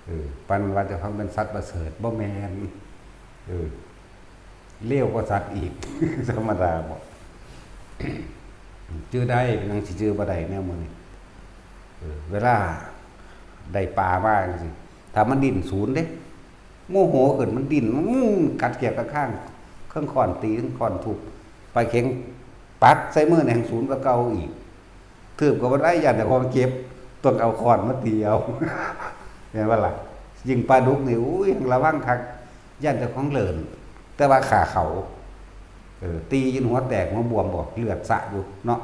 เออ ปานว่าเจ้าของเป็นสัตว์ประเสริฐ บ่แม่น เออ เลวกว่าสัตว์อีก ธรรมดาบ่ จื่อได้ เป็นหยังสิจื่อบ่ได้แนวมื้อนี้ เออ เวลาได้ปลามาจังซี่ ถ้ามันดิ้นสูนเด้ โมโหขึ้นมันดิ้น อื้อ กัดเขียดกัดคาง เครื่องค้อนตี เครื่องค้อนทุบ ปลาเข็งปัดใส่มือแหน่งสูนกว่าเก่าอีก ถืบก็บ่ได้ ย่านเจ้าของเจ็บ ต้องเอาค้อนมาตีเอา แม่นบ่ล่ะ ยิ่งปลาดุกนี่ อุ้ย ระวังคัก ย่านเจ้าของเลิน แต่ว่าฆ่าเขา เออ ตีจนหัวแตกหัวบวมบ่ เลือดสะอยู่เนาะ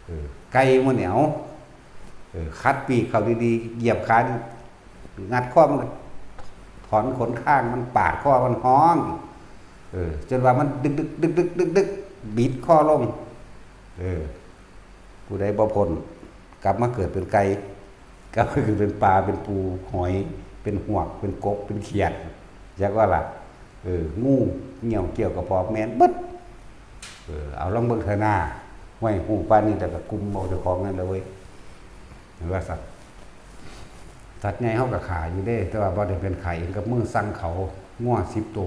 เออ ไก่มื้อนี้ เอ้า เออ คัดปีกเขาดีๆ เหยียบขา งัดคอมัน ถอนขนข้างมัน ปาดคอมัน ฮ้อง เออ จนว่ามันดึกๆ ดึกๆ ดึกๆ ดึกๆ บิดคอลง เออ ผู้ใดบ่พ้น กลับมาเกิดเป็นไก่ กลับมาเกิดเป็นปลา เป็นปู หอย เป็นหวก เป็นกบ เป็นเขียด จักว่าล่ะ เออ งูเงี้ยวเกี่ยวกระเพาะแม่นเบิด เออ เอาลองเบิ่งเถอะนา ห้วย ฮู้ปานนี้แต่ก็กุมเอาเจ้าของนั่นแหละเว้ย ว่าสัตว์ สัตว์ใหญ่เฮาก็ฆ่าอยู่เด้ แต่ว่าบ่ได้เป็นฆ่าเองกับมือ สั่งเขา งัวสิบโต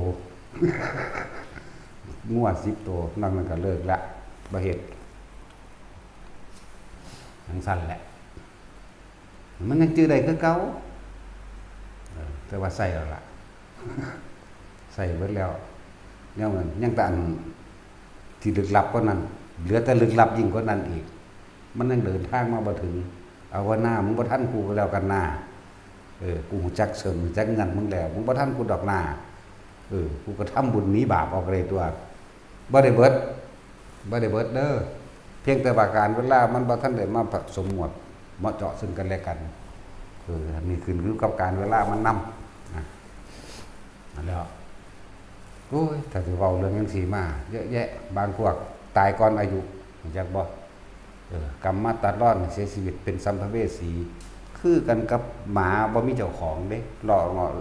งัวสิบโต นอกนั้นก็เลิกละ บ่เฮ็ด จั่งซั้นแหละ มันยังจื่อได้คือเก่า เออ แต่ว่าใส่แล้วล่ะ ใส่เบิดแล้ว แนวนั้น ยังแต่อันที่ลึกลับกว่านั้น เหลือแต่ลึกลับยิ่งกว่านั้นอีก มันยังเดินทางมาบ่ถึง เอาว่าหน้ามึงบ่ทันกูก็แล้วกันหน้า เออ กูรู้จักเชิงรู้จักเงินมึงแล้ว มึงบ่ทันกูดอกหน้า เออ กูก็ทำบุญหนีบาปออกเลยตัว บ่ได้เบิด บ่ได้เบิดเด้อ เพียงแต่ว่าการเวลามันบ่ทันได้มาผสมหมวด เหมาะเจาะซึ่งกันและกัน เออ อันนี้ขึ้นอยู่กับการเวลามันนำ นะ นั่นแหล้ว โอ้ย ถ้าสิเว้าเรื่องจั่งซี้มา เยอะแยะ บางพวกตายก่อนอายุ รู้จักบ่ เออ กรรมมาตัดรอน เสียชีวิตเป็นสัมภเวสี คือกันกับหมาบ่มีเจ้าของเด้ เลาะเงาะ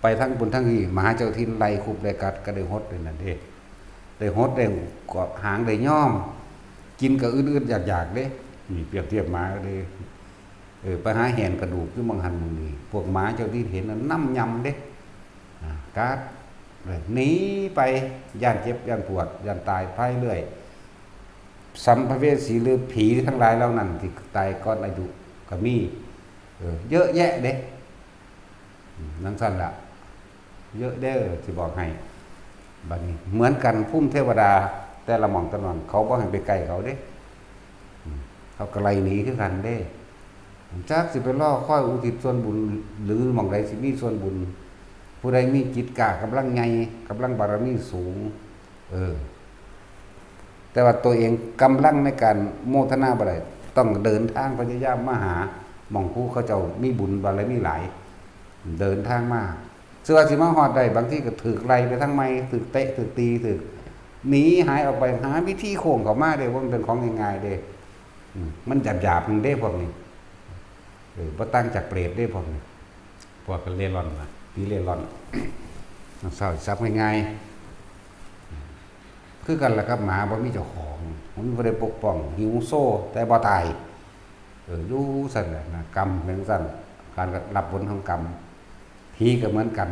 ไปทางบุญทางนี้ หมาเจ้าถิ่นไล่คุบไล่กัด ก็ได้หดเลยนั่นเด้ ได้หดได้กวาดหางได้ย้อม กินก็อึดๆอยากๆเด้ นี่เปรียบเทียบหมาก็เลย เออ ไปหาแหนกระดูกอยู่หม่องหั่นหม่องนี้ พวกหมาเจ้าถิ่นเห็นแล้วนำยำเด้ อ่า กัด หนีไป ย้านเจ็บ ย้านปวด ย้านตายไปเรื่อย สัมภเวสีหรือผีทั้งหลายเหล่านั้นที่ตายก่อนอายุก็มี เออ เยอะแยะเด้ อืม จั่งซั้นล่ะ เยอะเด้อ สิบอกให้ บัดนี้ เหมือนกัน ภูมิเทวดา แต่ละหม่องแต่ละหม่อง เขาบ่ให้ไปใกล้เขาเด้ อืม เขาก็ไล่หนีคือกันเด้ จักสิไปรอคอยอุทิศส่วนบุญ หรือหม่องใดสิมีส่วนบุญ ผู้ใดมีจิตกล้ากำลังใหญ่ กำลังบารมีสูง เออ แต่ว่าตัวเองกำลังในการโมทนาบ่ได้ ต้องเดินทางพยายามมาหา หม่องผู้เขาเจ้ามีบุญบารมีหลาย เดินทางมา เชื่อว่าสิมาฮอดได้ บางทีก็ถืกไล่ไปทางใหม่ ถืกเตะ ถืกตี ถืกหนีหายออกไป หาวิธีโค้งเข้ามาเด้ ว่ามันเป็นของง่ายๆเด้ อืม มันหยาบๆนึงเด้พวกนี้ เออ บ่ต่างจากเปรตเด้พวกนี้ พวกเล่ร่อนนะ ผีเล่ร่อน มันเศร้าสิสับง่ายๆ คือกันล่ะครับ หมาบ่มีเจ้าของ มันบ่ได้ปกป้อง หิวโซ แต่บ่ตาย เออ อยู่ซั่นแหละนะ กรรมเป็นซั่น การรับผลของกรรม ผีก็เหมือนกัน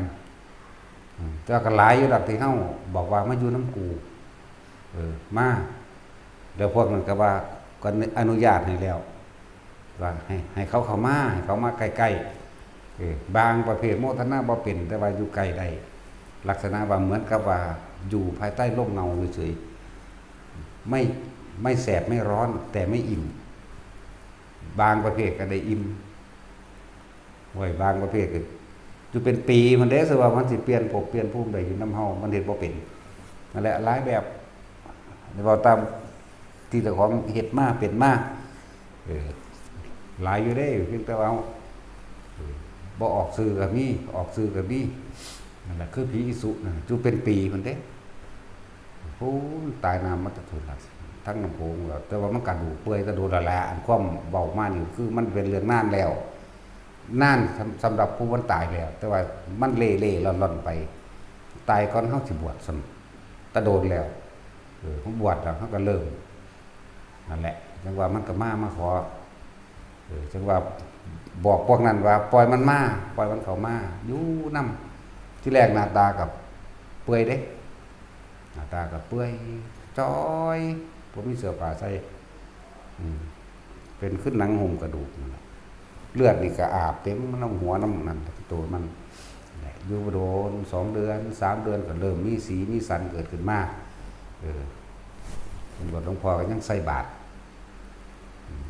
อืม แต่ว่าก็หลายอยู่ดอกที่เฮาบอกว่ามาอยู่นำกู เออ มา แล้วพวกนั้นก็ว่า ก็อนุญาตให้แล้ว ว่าให้ ให้เขาเข้ามา ให้เขามาใกล้ๆ เออ บางประเภทโมทนาบ่เป็น แต่ว่าอยู่ใกล้ได้ ลักษณะว่าเหมือนกับว่าอยู่ภายใต้ร่มเงาเฉยๆ ไม่ ไม่แสบไม่ร้อน แต่ไม่อิ่ม บางประเภทก็ได้อิ่ม ไว้บางประเภทก็อยู่เป็นปีมันเด้ สิว่ามันสิเปลี่ยนภพเปลี่ยนภูมิได้อยู่นำเฮา มันเฮ็ดบ่เป็น นั่นแหละ หลายแบบ เว้าตามที่เจ้าของเฮ็ดมาเป็นมา เออ หลายอยู่เด้ เพียงแต่ว่า เออ บ่ออกชื่อก็มี ออกชื่อก็มี นั่นแหละ คือผีอีสุนั่นน่ะ อยู่เป็นปีมันเด้ โอ้ย ตายนานมาแต่โดนละ ทั้งน้ำโขงแล้ว แต่ว่ามันกระดูกเปื่อยแต่โดนแล้วแหละ อันความเว้ามานี่คือมันเป็นเรื่องนานแล้ว นานสำ สำหรับผู้มันตายแล้ว แต่ว่ามันเล่ๆล่อนๆไป ตายก่อนเฮาสิบวชซ้ำ แต่โดนแล้ว เออ เฮาบวชแล้ว เฮาก็เริ่ม นั่นแหละ จั่งว่ามันก็มา มาขอ เออ จั่งว่าบอกพวกนั้นว่า ปล่อยมันมา ปล่อยมันเข้ามา อยู่นำ ที่แรกหน้าตาก็เปื่อยเด้ หน้าตาก็เปื่อย จ้อย บ่มีเสื้อผ้าใส่ อืม เป็นคือหนังหุ้มกระดูกนั่นแหละ เลือดนี่ก็อาบเต็มนำหัวนำนั่น ตัวมัน แหละ อยู่บ่โดน สองเดือน สามเดือนก็เริ่มมีสีมีสันเกิดขึ้นมา เออ เพิ่นว่าหลวงพ่อก็ยังใส่บาตร อืม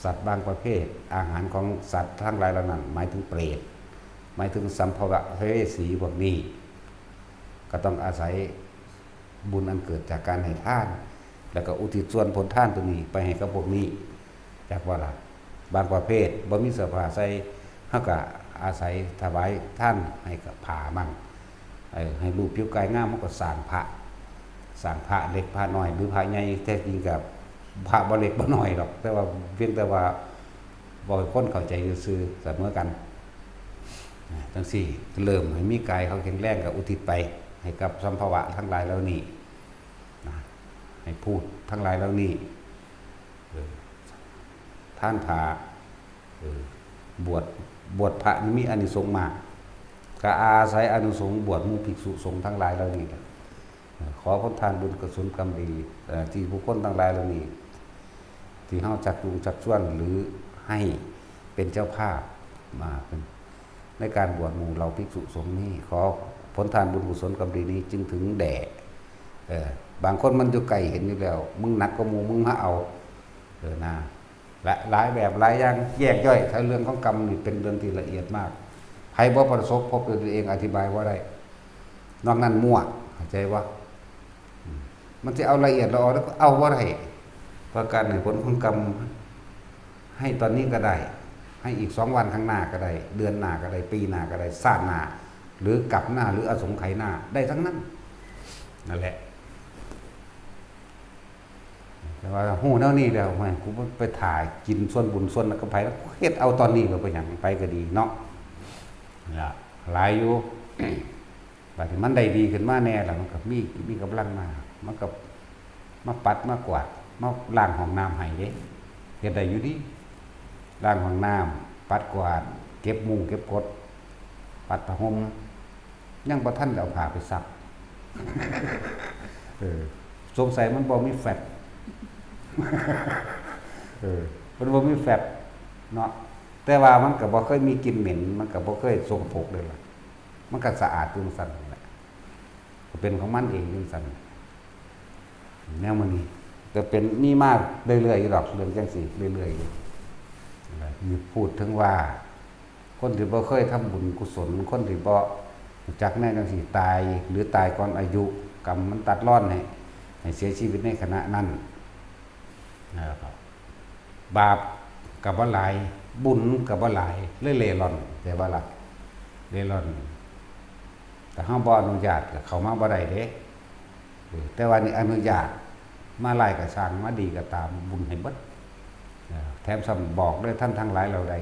สัตว์บางประเภท อาหารของสัตว์ทั้งหลายเหล่านั้น หมายถึงเปรต หมายถึงสัมภวะสัมภเวสีพวกนี้ ก็ต้องอาศัยบุญอันเกิดจากการให้ทาน แล้วก็อุทิศส่วนผลทานตัวนี้ไปให้กับพวกนี้ จักว่าล่ะ บางประเภทบ่มีเสื้อผ้าใส่ เฮาก็อาศัยถวายทานให้กับผ้ามั่ง เออ ให้รูปผิวกายงาม เฮาก็สร้างพระ สร้างพระเล็กพระน้อย หรือพระใหญ่ แท้จริงก็พระบ่เล็กบ่น้อยดอก แต่ว่าเพียงแต่ว่าบอกให้คนเข้าใจซื่อๆ เสมอกัน นะ จั่งซี้ เริ่มให้มีกายเขาแข็งแรงก็อุทิศไปให้กับสัมภวะทั้งหลายเหล่านี้ นะ ให้พูดทั้งหลายเหล่านี้ เออ ทานพระ เออ บวช บวชพระนี่มีอานิสงส์มาก ก็อาศัยอานิสงส์บวชหมู่ภิกษุสงฆ์ทั้งหลายเหล่านี้แหละ เออ ขอผลทานบุญกุศลกรรมดี เอ่อ ที่บุคคลทั้งหลายเหล่านี้ ที่เฮาชักจูงชักชวนหรือให้เป็นเจ้าภาพมาเป็น ในการบวชหมู่เหล่าภิกษุสงฆ์นี้ ขอผลทานบุญกุศลกรรมดีนี้จึงถึงแด่ เออ บางคนมันอยู่ไกลเห็นอยู่แล้ว มึงหนักกว่าหมู่ มึงมาเอา เออ นะ และหลายแบบหลายอย่างแยกย่อย ถ้าเรื่องของกรรมนี่เป็นเรื่องที่ละเอียดมาก ใครบ่ประสบพบด้วยตัวเองอธิบายบ่ได้ นอกนั้นมั่ว เข้าใจบ่ อืม มันสิเอาละเอียดละออแล้วก็เอาบ่ได้ เพราะการให้ผลของกรรม ให้ตอนนี้ก็ได้ ให้อีกสองวันข้างหน้าก็ได้ เดือนหน้าก็ได้ ปีหน้าก็ได้ ชาติหน้า หรือกลับหน้า หรืออสงไขยหน้า ได้ทั้งนั้น นั่นแหละ แต่ว่าฮู้แนวนี้แล้ว แม่ง กูไปถ่ายกินส่วนบุญส่วนนั้นกับไผ แล้วกูเฮ็ดเอาตอนนี้ก็เป็นหยัง ไปก็ดีเนาะ ล่ะ หลายอยู่ บัดนี้มันได้ดีขึ้นมาแน่ล่ะ มันก็มี มีกำลังมา มันก็มาปัดมากวาด มาล้างห้องน้ำให้เด้ เฮ็ดได้อยู่ดี ล้างห้องน้ำ ปัดกวาด เก็บมุ้งเก็บกด ปัดผ้าห่ม ยังบ่ทันได้เอาผ้าไปซัก เออ สงสัยมันบ่มีแฟบ เออ มันบ่มีแฟบเนาะ แต่ว่ามันก็บ่เคยมีกลิ่นเหม็น มันก็บ่เคยสกปรกเลยล่ะ มันก็สะอาดอยู่จั่งซั้นนั่นแหละ ก็เป็นของมันเองจั่งซั้น แนวมื้อนี้ แต่เป็น มีมาเรื่อยๆอยู่ดอก เรื่องจั่งซี้ เรื่อยๆอยู่ นะ นี่พูดถึงว่า คนที่บ่เคยทำบุญกุศล คนที่บ่รู้จักแนวจั่งซี้ ตาย หรือตายก่อนอายุ กรรมมันตัดรอนให้ ให้เสียชีวิตในขณะนั้น นะครับ บาปก็บ่หลาย บุญก็บ่หลาย เลยเร่ร่อน แต่ว่าล่ะ เร่ร่อน แต่เฮาบ่อนุญาตก็เข้ามาบ่ได้เด้ เออ แต่ว่านี่อนุญาต มาร้ายก็ซ่าง มาดีก็ตาม บุญให้เบิด เออ แถมซ้ำบอกเลย ท่านทั้งหลายเหล่าใด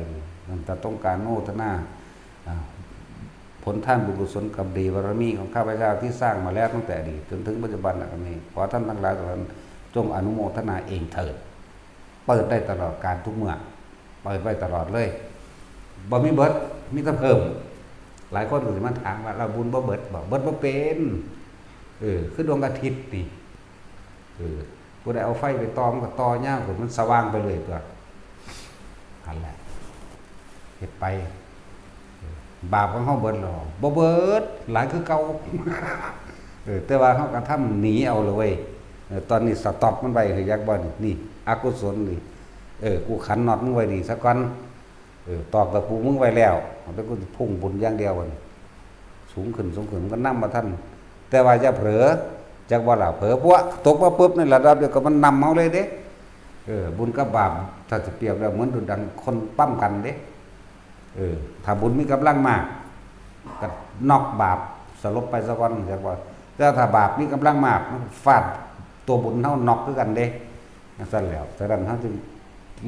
นั่นจะต้องการโมทนา อ่า ผลทานบุญกุศลกรรมดีบารมีของข้าพเจ้าที่สร้างมาแล้วตั้งแต่อดีตจนถึงปัจจุบันขณะนี้ ขอท่านทั้งหลายเหล่านั้นจงอนุโมทนาเองเถิด เปิดได้ตลอดกาลทุกเมื่อ เปิดไว้ตลอดเลย บ่มีเบิด มีแต่เพิ่ม หลายคนก็สิมาถามว่า "เราบุญบ่เบิดบ่ เบิดบ่เป็น" เออ คือดวงอาทิตย์นี่ เออ ผู้ใดเอาไฟไปต่อ มันก็ต่อยาวขึ้น มันสว่างไปเลยตัว นั่นแหละ เฮ็ดไป บาปของเฮาเบิดหรอ บ่เบิด หลายคือเก่า เออ แต่ว่าเฮากระทำหนีเอาเลยเว้ย เออ ตอนนี้สต็อปมันไว้ คืออยากบ่นี่ นี่ อกุศลนี่ เออ กูขันน็อตมึงไว้นี่ซะก่อน เออ ตอกตะปูมึงไว้แล้ว แต่กูสิพุ่งบุญอย่างเดียวบัดนี้ สูงขึ้น สูงขึ้น มันก็นำมาทัน แต่ว่าอย่าเผลอ จักว่าล่ะ เผลอ พวกตกมาปุ๊บ ในระดับเดียวกับมันนำเฮาเลยเด้ เออ บุญกับบาป ถ้าสิเปรียบแล้ว เหมือนดุจดังคนปั๊มกันเด้ เออ ถ้าบุญมีกำลังมาก ก็น็อกบาปสลบไปซะก่อน จักว่า แต่ถ้าบาปมีกำลังมาก มันฟาดตัวบุญเฮาน็อกคือกันเด้ จั่งซั้นแล้ว ฉะนั้นเฮาจึง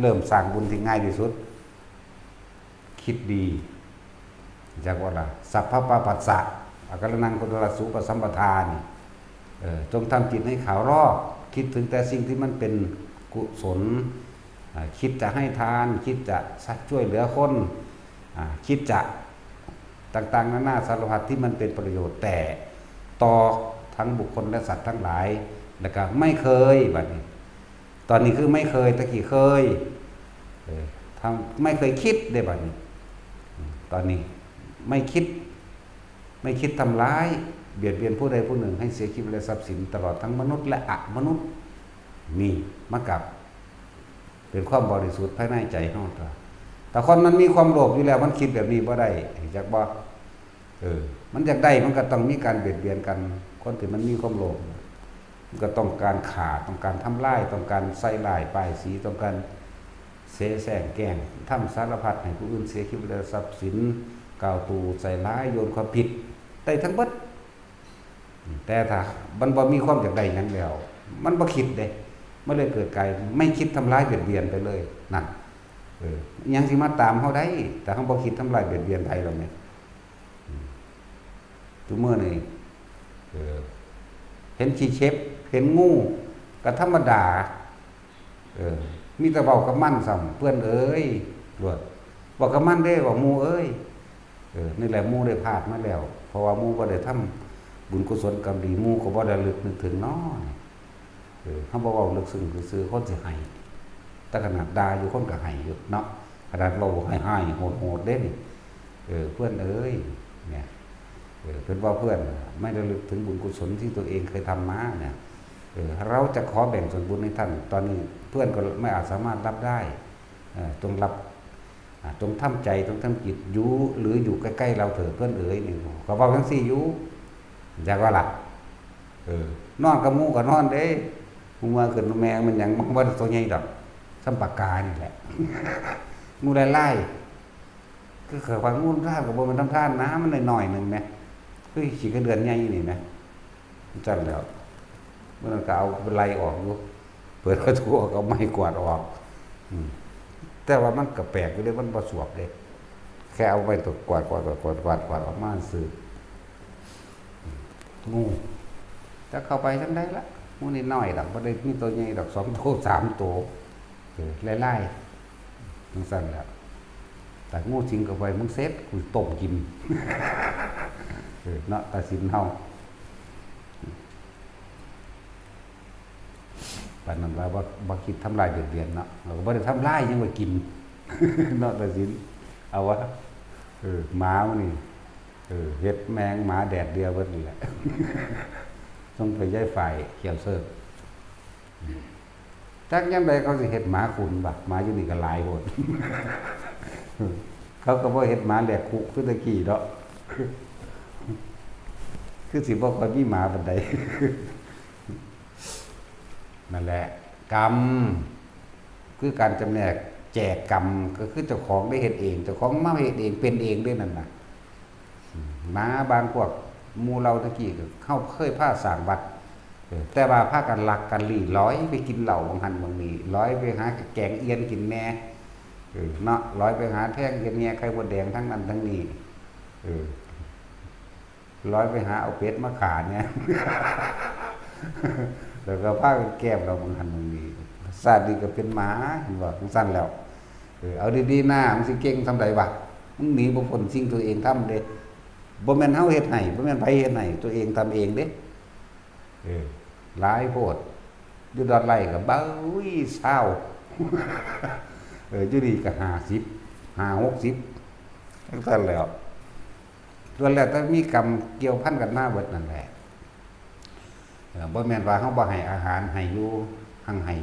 เริ่มสร้างบุญที่ง่ายที่สุด คิดดี จักว่าล่ะ สัพพะปะปัสสะ อาการนังกุศลสูปสัมปทานี่ เออ จงทำจิตให้ขาวรอบ คิดถึงแต่สิ่งที่มันเป็นกุศล อ่า คิดจะให้ทาน คิดจะช่วยเหลือคน อ่า คิดจะต่างๆ นานาสารพัดที่มันเป็นประโยชน์ แต่ต่อทั้งบุคคลและสัตว์ทั้งหลาย แล้วก็ไม่เคย บัดนี้ ตอนนี้คือไม่เคย ตะกี้เคย เออ ทำ ไม่เคยคิดได้บัดนี้ ตอนนี้ไม่คิด ไม่คิดทำร้าย เบียดเบียนผู้ใดผู้หนึ่งให้เสียชีวิตและทรัพย์สิน ตลอดทั้งมนุษย์และอมนุษย์ นี่ มากับ เป็นความบริสุทธิ์ภายในใจเฮาตัว แต่คนมันมีความโลภอยู่แล้ว มันคิดแบบนี้บ่ได้ จักบ่ เออ มันอยากได้ มันก็ต้องมีการเบียดเบียนกัน คนที่มันมีความโลภ มันก็ต้องการฆ่า ต้องการทำลาย ต้องการใส่ร้ายป้ายสี ต้องการเสแสร้งแกล้ง ทำสารพัดให้ผู้อื่นเสียชีวิตและทรัพย์สิน กล่าวตู่ใส่ร้าย โยนความผิด ได้ทั้งเบิด แต่ถ้ามันบ่มีความอยากได้หยังแล้ว มันบ่คิดเด้ มันเลยเกิดกลายไม่คิดทำร้ายเบียดเบียนไปเลย นั่น เออ อิหยังสิมาตามเฮาได้ แต่เฮาบ่คิดทำร้ายเบียดเบียนไผหรอกเนี่ย อืม ทุกมื้อนี่ เออ เห็นขี้เข็บ เห็นงู ก็ธรรมดา เออ มีแต่เว้ากับมันซ้ำ "เพื่อนเอ๋ย" โลด เว้ากับมันเด้ เว้า "หมู่เอ๋ย" เออ นี่แหละหมู่ได้พลาดมาแล้ว เพราะว่าหมู่บ่ได้ทำบุญกุศลกรรมดี หมู่ก็บ่ได้ระลึกนึกถึงน้อ เออ เฮาบ่เว้าลึกซึ้งซื่อๆ คนสิไห้ แต่ขนาดด่าอยู่คนก็ไห้อยู่เนาะ ขนาดเว้าร้ายๆ โหดๆ เด้นี่ เออ เพื่อนเอ๋ย เนี่ย เออ เป็นว่าเพื่อนไม่ระลึกถึงบุญกุศลที่ตัวเองเคยทำมาเนี่ย เออ เราจะขอแบ่งส่วนบุญให้ท่าน ตอนนี้เพื่อนก็ไม่อาจสามารถรับได้ เออ จงรับ อ่า จงทำใจ จงทำจิต อยู่ หรืออยู่ใกล้ๆ เราเถิดเพื่อนเอ๋ย นี่ ก็เว้าจั่งซี้อยู่ จักว่าล่ะ เออ นอนกับหมู่ก็นอนเด้ หมู่เมื่อคืนแมงมันหยัง มันบ่ได้ตัวใหญ่ดอก ส่ำปากกานี่แหละ หมู่หลายๆ คือข้อยว่าหมู่ทำทานก็บ่แม่นทำทานนะ มันน้อยๆ หนึ่งแหม คือขี้กระเดือนใหญ่นี่แหม จั่งแล้ว มื้อนั้นก็เอาไล่ออกอยู่ เปิดประตูออก เอาไม้กวาดออก อืม แต่ว่ามันก็แปลกอยู่เด้ มันบ่สวบเด้ แค่เอาไม้กวาด กวาด กวาด กวาด กวาด กวาดออกมาซื่อ งู จักเข้าไปทางใดละ หมู่น้อยๆ ดอก บ่ได้มีตัวใหญ่ดอก สองตัว สามตัว เออ หลายๆ จั่งซั้นแหละ แต่งูสิงเข้าไป มึงเสร็จ กูต้มกิน เออ เนาะ ตาสินเฮา ปานนั้นว่าบ่ บ่คิดทำลายเบียดเบียนเนาะ เราก็บ่ได้ทำลาย ยังว่ากิน เนาะ ตาสิน เอาวะ เออ หมามันนี่ เออ เฮ็ดแมงหมาแดดเดียวเบิดนี่แหละ ส่งไปยายฝ่ายเขียวเสิร์ฟ จักยามใดเขาสิเฮ็ดหมาขุนวะ หมาอยู่นี่ก็หลายโพด เขาก็บ่เฮ็ดหมาแหลกคุกคือแต่กี้เนาะ คือสิบ่ค่อยมีหมาปานใด นั่นแหละ กรรม คือการจำแนกแจกกรรม ก็คือเจ้าของได้เฮ็ดเอง เจ้าของมาเฮ็ดเอง เป็นเองเด้นั่นน่ะ หมาบางพวก หมู่เฮาตะกี้ก็ เฮาเคยพาสร้างวัด เออ แต่ว่าพากันลักกันลี้ลอยไปกินเหล้าหม่องหั่นหม่องนี่ ลอยไปหาแกงเอียนกินแหน่ เออ เนาะ ลอยไปหาแทงเอียนแหน่ไข่มดแดงทั้งนั้นทั้งนี้ เออ ลอยไปหาเอาเป็ดมาฆ่าแหน่ แล้วก็พากันแกล้มเหล้าหม่องหั่นหม่องนี่ ชาตินี้ก็เป็นหมา เห็นบ่ จั่งซั้นแล้ว เออ เอาดีๆ หน้า มันสิเก่งส่ำใดวะ มันหนีบ่พ้นสิ่งตัวเองทำเด้ บ่แม่นเฮาเฮ็ดให้ บ่แม่นไผเฮ็ดให้ ตัวเองทำเองเด้ เออ หลายโพด อยู่ดอนไร่ก็เบ้ย ซาว เออ อยู่นี่ก็ ห้าสิบ ห้าหกสิบ จั่งซั้นแหล้ว ล้วนแล้วแต่มีกรรมเกี่ยวพันกันมาเบิดนั่นแหละ เอ่อ บ่แม่นว่าเฮาบ่ให้อาหาร ให้อยู่ หั่งให้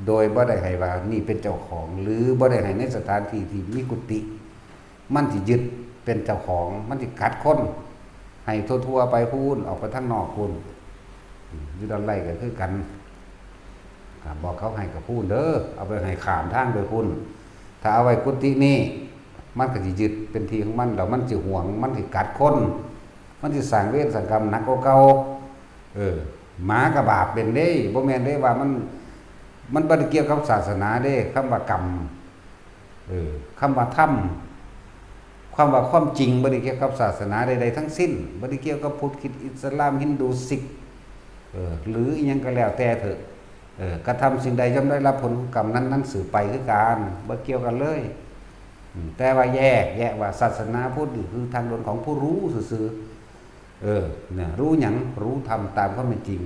โดยบ่ได้ให้ว่านี่เป็นเจ้าของ หรือบ่ได้ให้ในสถานที่ที่มีกุฏิ มันสิยึดเป็นเจ้าของ มันสิกัดคน ให้ทั่วๆ ไปพู้น ออกไปทางนอกพู้น อืม อยู่ดอนไร่ก็คือกัน ครับ บอกเขาให้กับพู้นเด้อ เอาไปให้ข้ามทางไปพู้น ถ้าเอาไว้กุฏินี่ มันก็สิยึดเป็นที่ของมัน แล้วมันสิหวง มันสิกัดคน มันสิสร้างเวรสร้างกรรมหนักกว่าเก่า เออ หมากับบาปเป็นเด้ บ่แม่นเด้ว่ามัน มันบ่ได้เกี่ยวกับศาสนาเด้ คำว่ากรรม เออ คำว่าธรรม คำว่าความจริงบ่ได้เกี่ยวกับศาสนาใดๆ ทั้งสิ้น บ่ได้เกี่ยวกับพุทธ คริสต์ อิสลาม ฮินดู ซิก เออ หรืออิหยังก็แล้วแต่เถอะ เออ กระทำสิ่งใดย่อมได้รับผลของกรรมนั้นๆ สืบไปคือกัน บ่เกี่ยวกันเลย อืม แต่ว่าแยกแยะว่าศาสนาพุทธนี่คือทางเดินของผู้รู้ซื่อๆ เออ เนี่ย รู้หยัง รู้ธรรมตามความเป็นจริง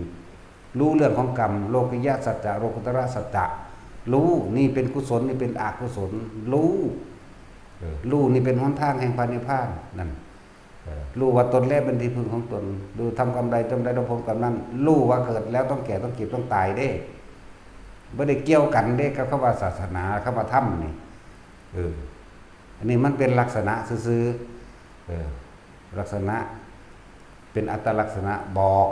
รู้เรื่องของกรรม โลกิยสัจจะ โลกุตระสัจจะ รู้นี่เป็นกุศล นี่เป็นอกุศล รู้ เออ รู้นี่เป็นหนทางแห่งพระนิพพาน นั่น เออ รู้ว่าตนแลเป็นที่พึ่งของตน รู้ทำกรรมใด ย่อมได้รับผลกรรมนั้น รู้ว่าเกิดแล้วต้องแก่ ต้องเจ็บ ต้องตายเด้ บ่ได้เกี่ยวกันเด้กับคำว่าศาสนา คำว่าธรรมนี่ เออ อันนี้มันเป็นลักษณะซื่อๆ เออ ลักษณะ เป็นอัตลักษณะบอก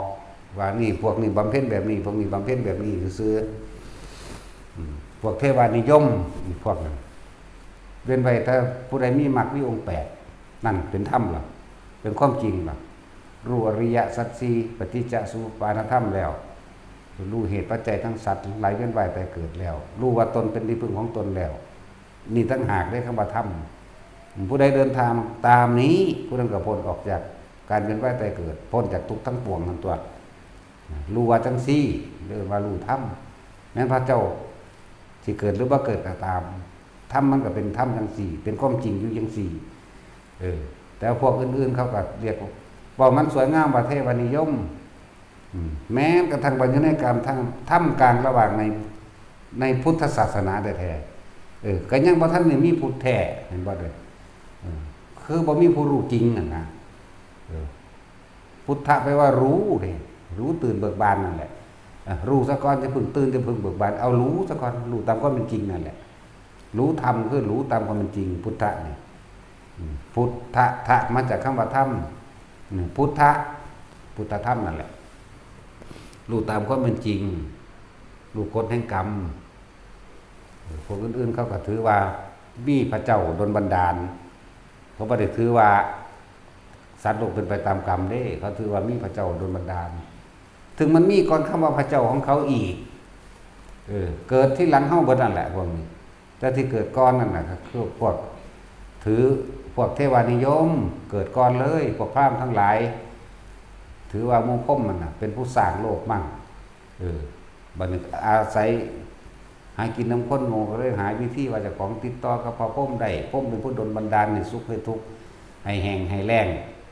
ว่านี่ พวกนี้บำเพ็ญแบบนี้ พวกนี้บำเพ็ญแบบนี้ซื่อๆ อืม พวกเทวานิยม อีกพวกนั้น เว้นไว้ถ้าผู้ใดมีมรรคมีองค์แปด นั่นเป็นธรรมล่ะ เป็นความจริงล่ะ รู้อริยสัจสี่ ปฏิจจสุปปาทธรรมแล้ว รู้เหตุปัจจัยทั้งสัตว์ทั้งหลายเวียนว่ายตายเกิดแล้ว รู้ว่าตนเป็นที่พึ่งของตนแล้ว นี่ต่างหากเด้คำว่าธรรม ผู้ใดเดินทางตามนี้ ผู้นั้นก็พ้นออกจากการเวียนว่ายตายเกิด พ้นจากทุกข์ทั้งปวงนั่นตัว รู้ว่าจังซี่ เรียกว่ารู้ธรรม แม้นพระเจ้าสิเกิดหรือบ่เกิดก็ตาม ธรรมมันก็เป็นธรรมจังซี่ เป็นความจริงอยู่จังซี่ เออ แต่พวกอื่นๆ เขาก็เรียกว่า เว้ามันสวยงามว่าเทวานิยม อืม แม้กระทั่งว่าอยู่ในกลางท่าม ท่ามกลางระหว่างใน ในพุทธศาสนาแท้ๆ เออ ก็ยังบ่ทันได้มีพุทธแท้ เห็นบ่เด้อ เออ คือบ่มีผู้รู้จริงนั่นนะ เออ พุทธะแปลว่ารู้นี่ รู้ตื่นเบิกบานนั่นแหละ อ่ะ รู้ซะก่อน จะเพิ่งตื่น จะเพิ่งเบิกบาน เอารู้ซะก่อน รู้ตามความเป็นจริงนั่นแหละ รู้ธรรมคือรู้ตามความเป็นจริง พุทธะนี่ อืม พุทธะ ทะ มาจากคำว่าธรรม อืม พุทธะ พุทธธรรมนั่นแหละ รู้ตามความเป็นจริง รู้กฎแห่งกรรม พวกอื่นๆ เขาก็ถือว่ามีพระเจ้าดลบันดาล เขาบ่ได้ถือว่าสัตว์โลกเป็นไปตามกรรมเด้ เขาถือว่ามีพระเจ้าดลบันดาล ถึงมันมีก่อนคำว่าพระเจ้าของเขาอีก เออ เกิดทีหลังเฮาเบิดนั่นแหละพวกนี้ แต่ที่เกิดก่อนนั่นน่ะ ก็คือพวกถือ พวกเทวานิยม เกิดก่อนเลย พวกพราหมณ์ทั้งหลาย ถือว่าหมู่พรหมนั่นน่ะ เป็นผู้สร้างโลกมั่ง เออ บัดนี้อาศัยหากินนำคนโง่ ก็เลยหาวิธีว่าเจ้าของติดต่อกับพระพรหมได้ พรหมเป็นผู้ดลบันดาลให้สุขให้ทุกข์ ให้แห้งให้แล้ง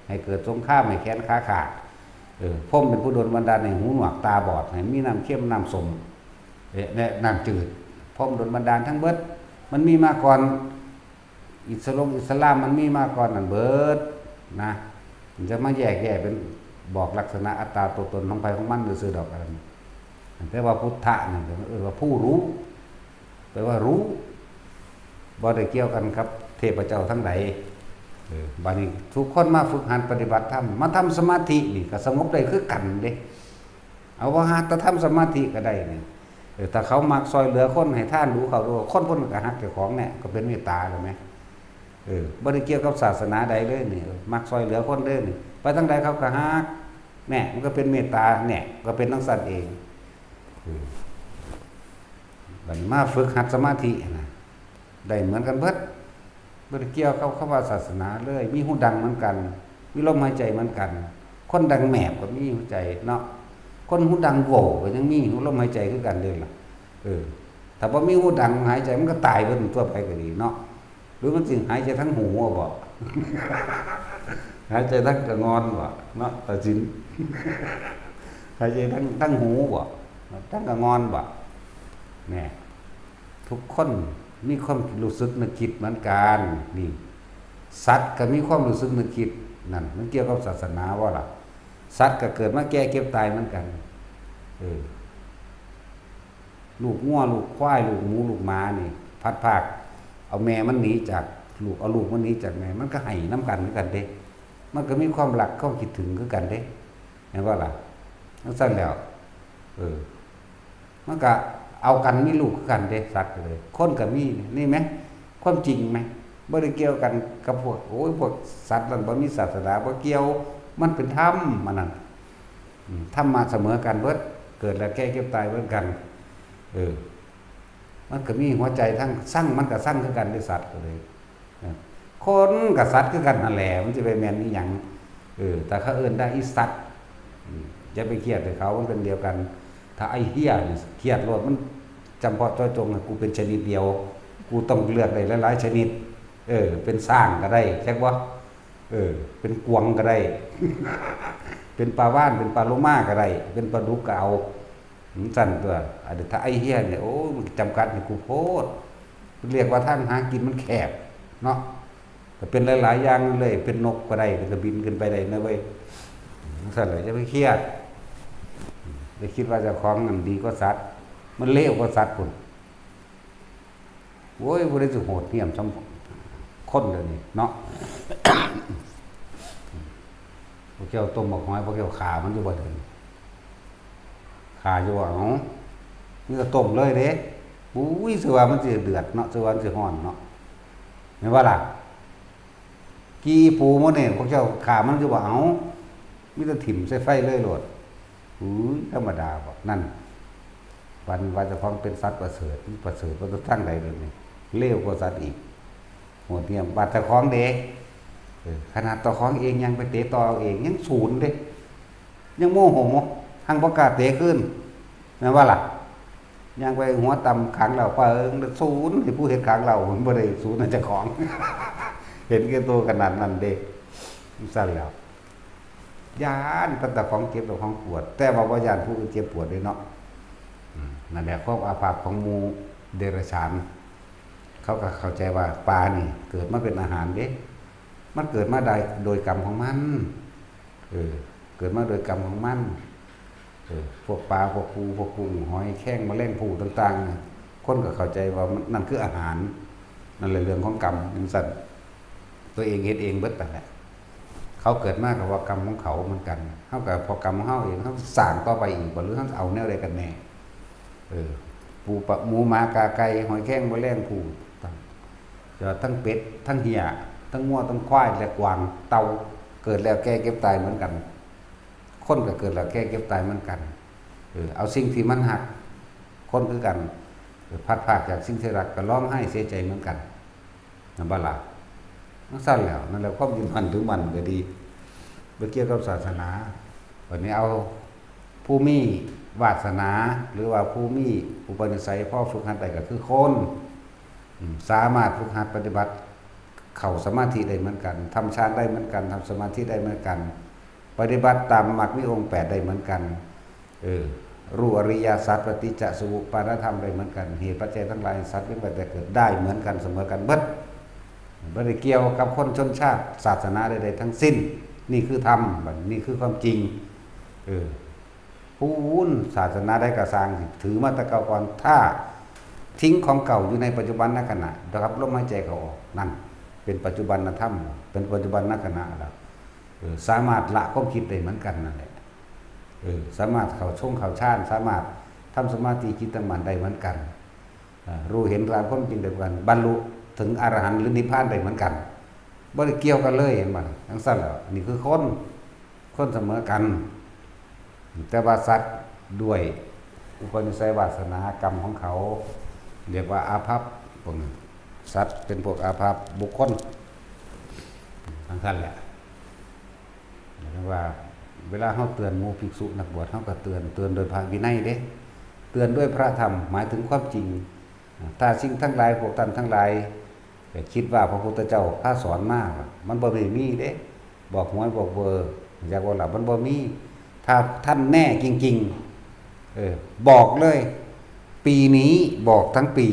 ให้เกิดสงคราม ให้แขนขาขาด เออ พรหมเป็นผู้ดลบันดาลให้หูหนวกตาบอด ให้มีน้ำเค็มน้ำส้ม เอ๊ะ และน้ำจืด พรหมดลบันดาลทั้งเบิด มันมีมาก่อน อิสลงอิสลามมันมีมาก่อนนั่นเบิดนะ มันจะมาแยกแยะเป็นบอกลักษณะอัตตาตัวตนของไผของมันซื่อๆดอก อันนั้น แต่ว่าพุทธะนั่นเอิ้นว่าผู้รู้ แปลว่ารู้ บ่ได้เกี่ยวกันกับเทพเจ้าทั้งหลาย เออ บัดนี้ทุกคนมาฝึกหัดปฏิบัติธรรม มาทำสมาธินี่ก็สงบได้คือกันเด้ เอาว่าหาแต่ทำสมาธิก็ได้นี่ เออ ถ้าเขามักซอยเหลือคน ให้ทานดูเขาดู คนพวกนั้นก็ฮักเจ้าของเนี่ย ก็เป็นเมตตาแล้วแหม เออ บ่ได้เกี่ยวกับศาสนาใดเลยนี่ เออ มักซอยเหลือคนเด้อนี่ ไปทางใดเขาก็ฮัก แน่ มันก็เป็นเมตตา แน่ ก็เป็นจั่งซั้นเอง เออ บัดนี้มาฝึกหัดสมาธินะ ได้เหมือนกันเบิด บ่ได้เกี่ยวกับคำว่าศาสนาเลย มีหูดังเหมือนกัน มีลมหายใจเหมือนกัน คนดังแมบก็มีหัวใจเนาะ คนหูดังโหว่ก็ยังมีลมหายใจคือกันเลยล่ะ เออ ถ้าบ่มีฮูดังหายใจมันก็ตายเบิดทั่วไปก็ดีเนาะ หรือมันสิหายใจทางหูบ่ หายใจทางกะงอนบ่เนาะ ตัดสิน หายใจทางทางหูบ่ ทางกะงอนบ่ แหม ทุกคนมีความรู้สึกนึกคิดเหมือนกัน นี่ สัตว์ก็มีความรู้สึกนึกคิด นั่น มันเกี่ยวกับศาสนาบ่ล่ะ สัตว์ก็เกิดมาแก่เจ็บตายเหมือนกัน เออ ลูกงัว ลูกควาย ลูกหมู ลูกหมานี่ พลัดพราก เอาแม่มันหนีจากลูก เอาลูกมันหนีจากแม่ มันก็ไห้นำกันคือกันเด้ มันก็มีความรัก ความคิดถึงคือกันเด้ แม่นบ่ล่ะ? จั่งซั้นแหล้ว เออ มันก็เอากันมีลูกคือกันเด้ สัตว์ก็เลย คนก็มี นี่แหม ความจริงแหม บ่ได้เกี่ยวกันกับพวก โอ้ย พวกสัตว์นั่นบ่มีศาสนา บ่เกี่ยว มันเป็นธรรม อันนั้น อืม ธรรมะเสมอกันเบิด เกิดแล้วแก่เจ็บตายเหมือนกัน เออ มันก็มีหัวใจทั้งซัง มันก็ซังคือกันเด้ สัตว์ก็เลย เออ คนกับสัตว์คือกันนั่นแหละ มันสิไปแม่นอีหยัง เออ แต่เขาเอิ้นได้อีสัตว์ อืม อย่าไปเครียดให้เขา มันเป็นเดียวกัน ถ้าไอ้เหี้ยนี่เครียดโลด มันจำเพาะเจาะจง กูเป็นชนิดเดียว กูต้องเลือกได้หลายๆชนิด เออ เป็นช้างก็ได้ จักบ่ เออ เป็นกวางก็ได้ เป็นปลาวาฬ เป็นปลาโลมาก็ได้ เป็นปลาดุกก็เอา จั่งซั้นตั๊ว อันนี้ถ้าไอ้เหี้ยเนี่ย โอ้ มันจำกัดให้กูโพด เรียกว่าทางหากินมันแคบเนาะ ก็เป็นหลายๆอย่างเลย เป็นนกก็ได้ มันก็บินขึ้นไปได้นะเว้ย จั่งซั้นแหละ อย่าไปเครียด อย่าคิดว่าเจ้าของนั่นดีกว่าสัตว์ มันเลวกว่าสัตว์พุ้น โอ้ย ผู้ใดสิโหดเหี้ยมส่ำคนเดี๋ยวนี้เนาะ พวกเจ้าต้มบักหอย พวกเจ้าฆ่ามันอยู่บ่เดี๋ยวนี้ ฆ่าอยู่บ่ เอ้า มีแต่ต้มเลยเด้ อุ้ย สิว่ามันสิเดือดเนาะ สิว่ามันสิฮ้อนเนาะ แม่นบ่ล่ะ? ขี้ปูหมู่นี่ พวกเจ้าฆ่ามันอยู่บ่ เอ้า มีแต่ถิ่มใส่ไฟเลยโลด อุ้ย ธรรมดาบ่ นั่น ปานว่าเจ้าของเป็นสัตว์ประเสริฐ มันประเสริฐมาแต่ทางใดเดี๋ยวนี้ เลวกว่าสัตว์อีก โหดเหี้ยม บาดเจ้าของเด้ เออ ขนาดเจ้าของเองยังไปเตะต่อเอาเอง ยังสูนเด้ ยังโมโห หังบ่กล้าเตะคืน แม่นบ่ล่ะ? ย่างไปหัวต่ำขังเหล้า ปาเอิง สูนให้ผู้เฮ็ดขังเหล้า มันบ่ได้สูนให้เจ้าของ เห็นแก่ตัวขนาดนั้นเด้ จั่งซั้นแหล้ว ย้านแต่เจ้าของเจ็บ เจ้าของปวด แต่ว่าบ่ย้านผู้อื่นเจ็บปวดเด้เนาะ อืม นั่นแหละ ความอาภัพของหมู่เดรัจฉาน เขาก็เข้าใจว่าปลานี่เกิดมาเป็นอาหารเด้ มันเกิดมาได้โดยกรรมของมัน เออ เกิดมาโดยกรรมของมัน เออ พวกปลา พวกปู พวกกุ้ง หอยแครง แมลงภู่ต่างๆเนี่ย คนก็เข้าใจว่ามัน นั่นคืออาหาร นั่นแหละเรื่องของกรรม จั่งซั้น ตัวเองเฮ็ดเองเบิดนั่นแหละ เขาเกิดมาก็เพราะกรรมของเขาเหมือนกัน เฮาก็เพราะกรรมของเฮาเอง เฮาสร้างต่อไปอีกบ่ หรือเฮาเอาแนวใดกันแน่ เออ ปูปลา หมูหมากาไก่ หอยแครง แมลงภู่ จะทั้งเป็ด ทั้งเหี้ย ทั้งงัว ทั้งควาย และกวาง เต่า เกิดแล้วแก่เจ็บตายเหมือนกัน คนก็เกิดแล้วแก่เจ็บตายเหมือนกัน เออ เอาสิ่งที่มันฮัก คนคือกัน เออ พลัดพรากจากสิ่งที่รักก็ร้องไห้เสียใจเหมือนกัน นั่นบ่ล่ะ? จั่งซั้นแหล้ว นั่นแหละความยึดมั่นถือมั่นก็ดี บ่เกี่ยวกับศาสนา บัดนี้เอาผู้มีวาสนา หรือว่าผู้มีอุปนิสัยพอฝึกหัดได้ก็คือคน อืม สามารถฝึกหัดปฏิบัติเข้าสมาธิได้เหมือนกัน ทำฌานได้เหมือนกัน ทำสมาธิได้เหมือนกัน ปฏิบัติตามมรรคมีองค์แปดได้เหมือนกัน เออ รู้อริยสัจ ปฏิจจสมุปปาทธรรมได้เหมือนกัน เหตุปัจจัยทั้งหลายสัตว์เวียนว่ายตายเกิดได้เหมือนกันเสมอกันเบิด บ่ได้เกี่ยวกับคนชนชาติศาสนาใดๆทั้งสิ้น นี่คือธรรม บัดนี้คือความจริง เออ ผู้ศาสนาใดก็ซ่าง ถือมาแต่เก่าก่อน ถ้าทิ้งของเก่าอยู่ในปัจจุบันขณะ นะครับ ลมหายใจเข้าออก นั่นเป็นปัจจุบันธรรม เป็นปัจจุบันขณะแล้ว เออ สามารถละความคิดได้เหมือนกันนั่นแหละ เออ สามารถเข้าชงเข้าฌาน สามารถทำสมาธิจิตตั้งมั่นได้เหมือนกัน อ่า รู้เห็นตามความจริงได้เหมือนกัน บรรลุถึงอรหันต์หรือนิพพานได้เหมือนกัน บ่ได้เกี่ยวกันเลย เห็นบ่? จั่งซั้นแหล้ว นี่คือคน คนเสมอกัน แต่ว่าสัตว์ด้วยอุปนิสัยวาสนากรรมของเขา เรียกว่าอาภัพ พวกนั้น สัตว์เป็นพวกอาภัพ บุคคล จั่งซั้นแหละ หมายถึงว่า เวลาเฮาเตือนหมู่ภิกษุนักบวช เฮาก็เตือน เตือนโดยพระวินัยเด้ เตือนด้วยพระธรรม หมายถึงความจริง ถ้าสิ่งทั้งหลายพวกท่านทั้งหลายคิดว่าพระพุทธเจ้าพาสอนมา มันบ่ได้มีเด้ บอกหวยบอกเบอร์ อยากว่าล่ะ มันบ่มี ถ้าท่านแน่จริงๆ เออ บอกเลย ปีนี้บอกทั้งปี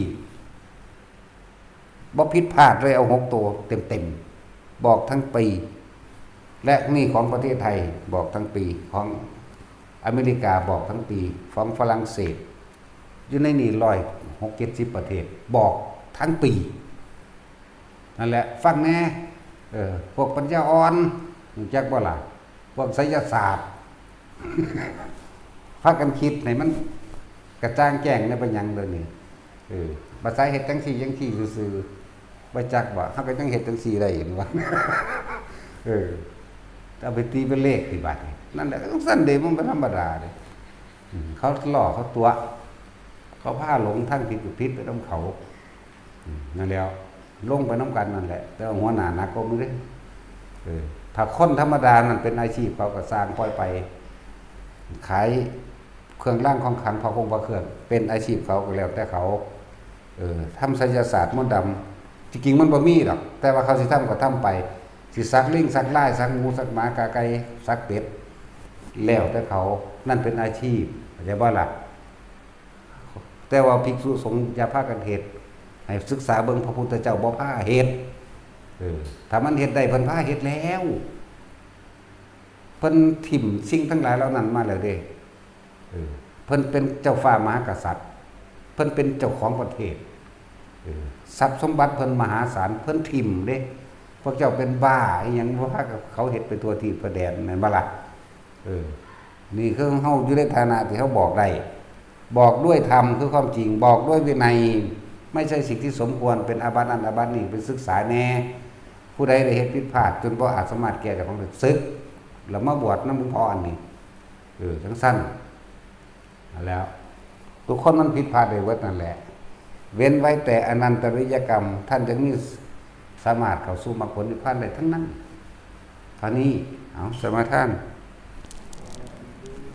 บ่ผิดพลาดเลย เอาหกตัวเต็มๆ บอกทั้งปี และนี่ของประเทศไทยบอกทั้งปี ของอเมริกาบอกทั้งปี ของฝรั่งเศส อยู่ในนี่ร้อยหกเจ็ดสิบประเทศ บอกทั้งปี นั่นแหละ ฟังแน่ เออ พวกปัญญาอ่อน รู้จักบ่ล่ะ พวกไสยศาสตร์ พากันคิดให้มันกระจ่างแจ้งในปัญญังเรื่องนี้ เออ ภาษาเฮ็ดจังซี่จังซี่ซื่อๆ บ่จักบ่ เฮาก็ยังเฮ็ดจังซี่ได้อยู่นี่วะ เออ เอาไปตีเป็นเลขติบัดนี่ นั่นแหละ จังซั่นเด้ มันบ่ธรรมดาเด้ อืม เขาหลอกเขาตั๋ว เขาพาหลงทางผิดก็ผิดไปนำเขา อืม นั่นแหล้ว ลงไปนำกันนั่นแหละ แต่ว่าหัวหน้าหนักกว่าหมู่เด้ เออ ถ้าคนธรรมดานั่นเป็นอาชีพเขาก็ซ่างปล่อยไป ขายเครื่องรางของขลังพระคงพระเครื่อง เป็นอาชีพเขาก็แล้วแต่เขา เออ ทำไสยศาสตร์มนต์ดำ จริงๆมันบ่มีดอก แต่ว่าเขาสิทำก็ทำไป สิสักลิงสักลาย สักหมูสักหมากาไก่สักเป็ด แล้วแต่เขา นั่นเป็นอาชีพ เข้าใจบ่ล่ะ แต่ว่าภิกษุสงฆ์อย่าพากันเฮ็ด ให้ศึกษาเบิ่งพระพุทธเจ้าบ่พาเฮ็ด เออ ถ้ามันเฮ็ดได้เพิ่นพาเฮ็ดแล้ว เพิ่นถิ่มสิ่งทั้งหลายเหล่านั้นมาแล้วเด้ เออ เพิ่นเป็นเจ้าฟ้ามหากษัตริย์ เพิ่นเป็นเจ้าของประเทศ เออ ทรัพย์สมบัติเพิ่นมหาศาล เพิ่นถิ่มเด้ พวกเจ้าเป็นบ้าอิหยัง บ่พาเขาเฮ็ดไปทั่วทีปทั่วแดน แม่นบ่ล่ะ เออ นี่คือเฮาอยู่ในฐานะที่เฮาบอกได้ บอกด้วยธรรมคือความจริง บอกด้วยวินัย ไม่ใช่สิ่งที่สมควร เป็นอาบัตินั่นอาบัตินี่ ไปศึกษาแน่ ผู้ใดได้เฮ็ดผิดพลาดจนบ่อาจสามารถแก้เจ้าของได้ สึก แล้วมาบวชนำหลวงพ่ออันนี้ เออ จังซั่น นั่นแหล้ว ทุกคนมันผิดพลาดได้เบิดนั่นแหละ เว้นไว้แต่อนันตริยกรรม ท่านจึงมีสามารถเข้าสู่มรรคผลนิพพานได้ทั้งนั้น เท่านี้ เอา สมาทาน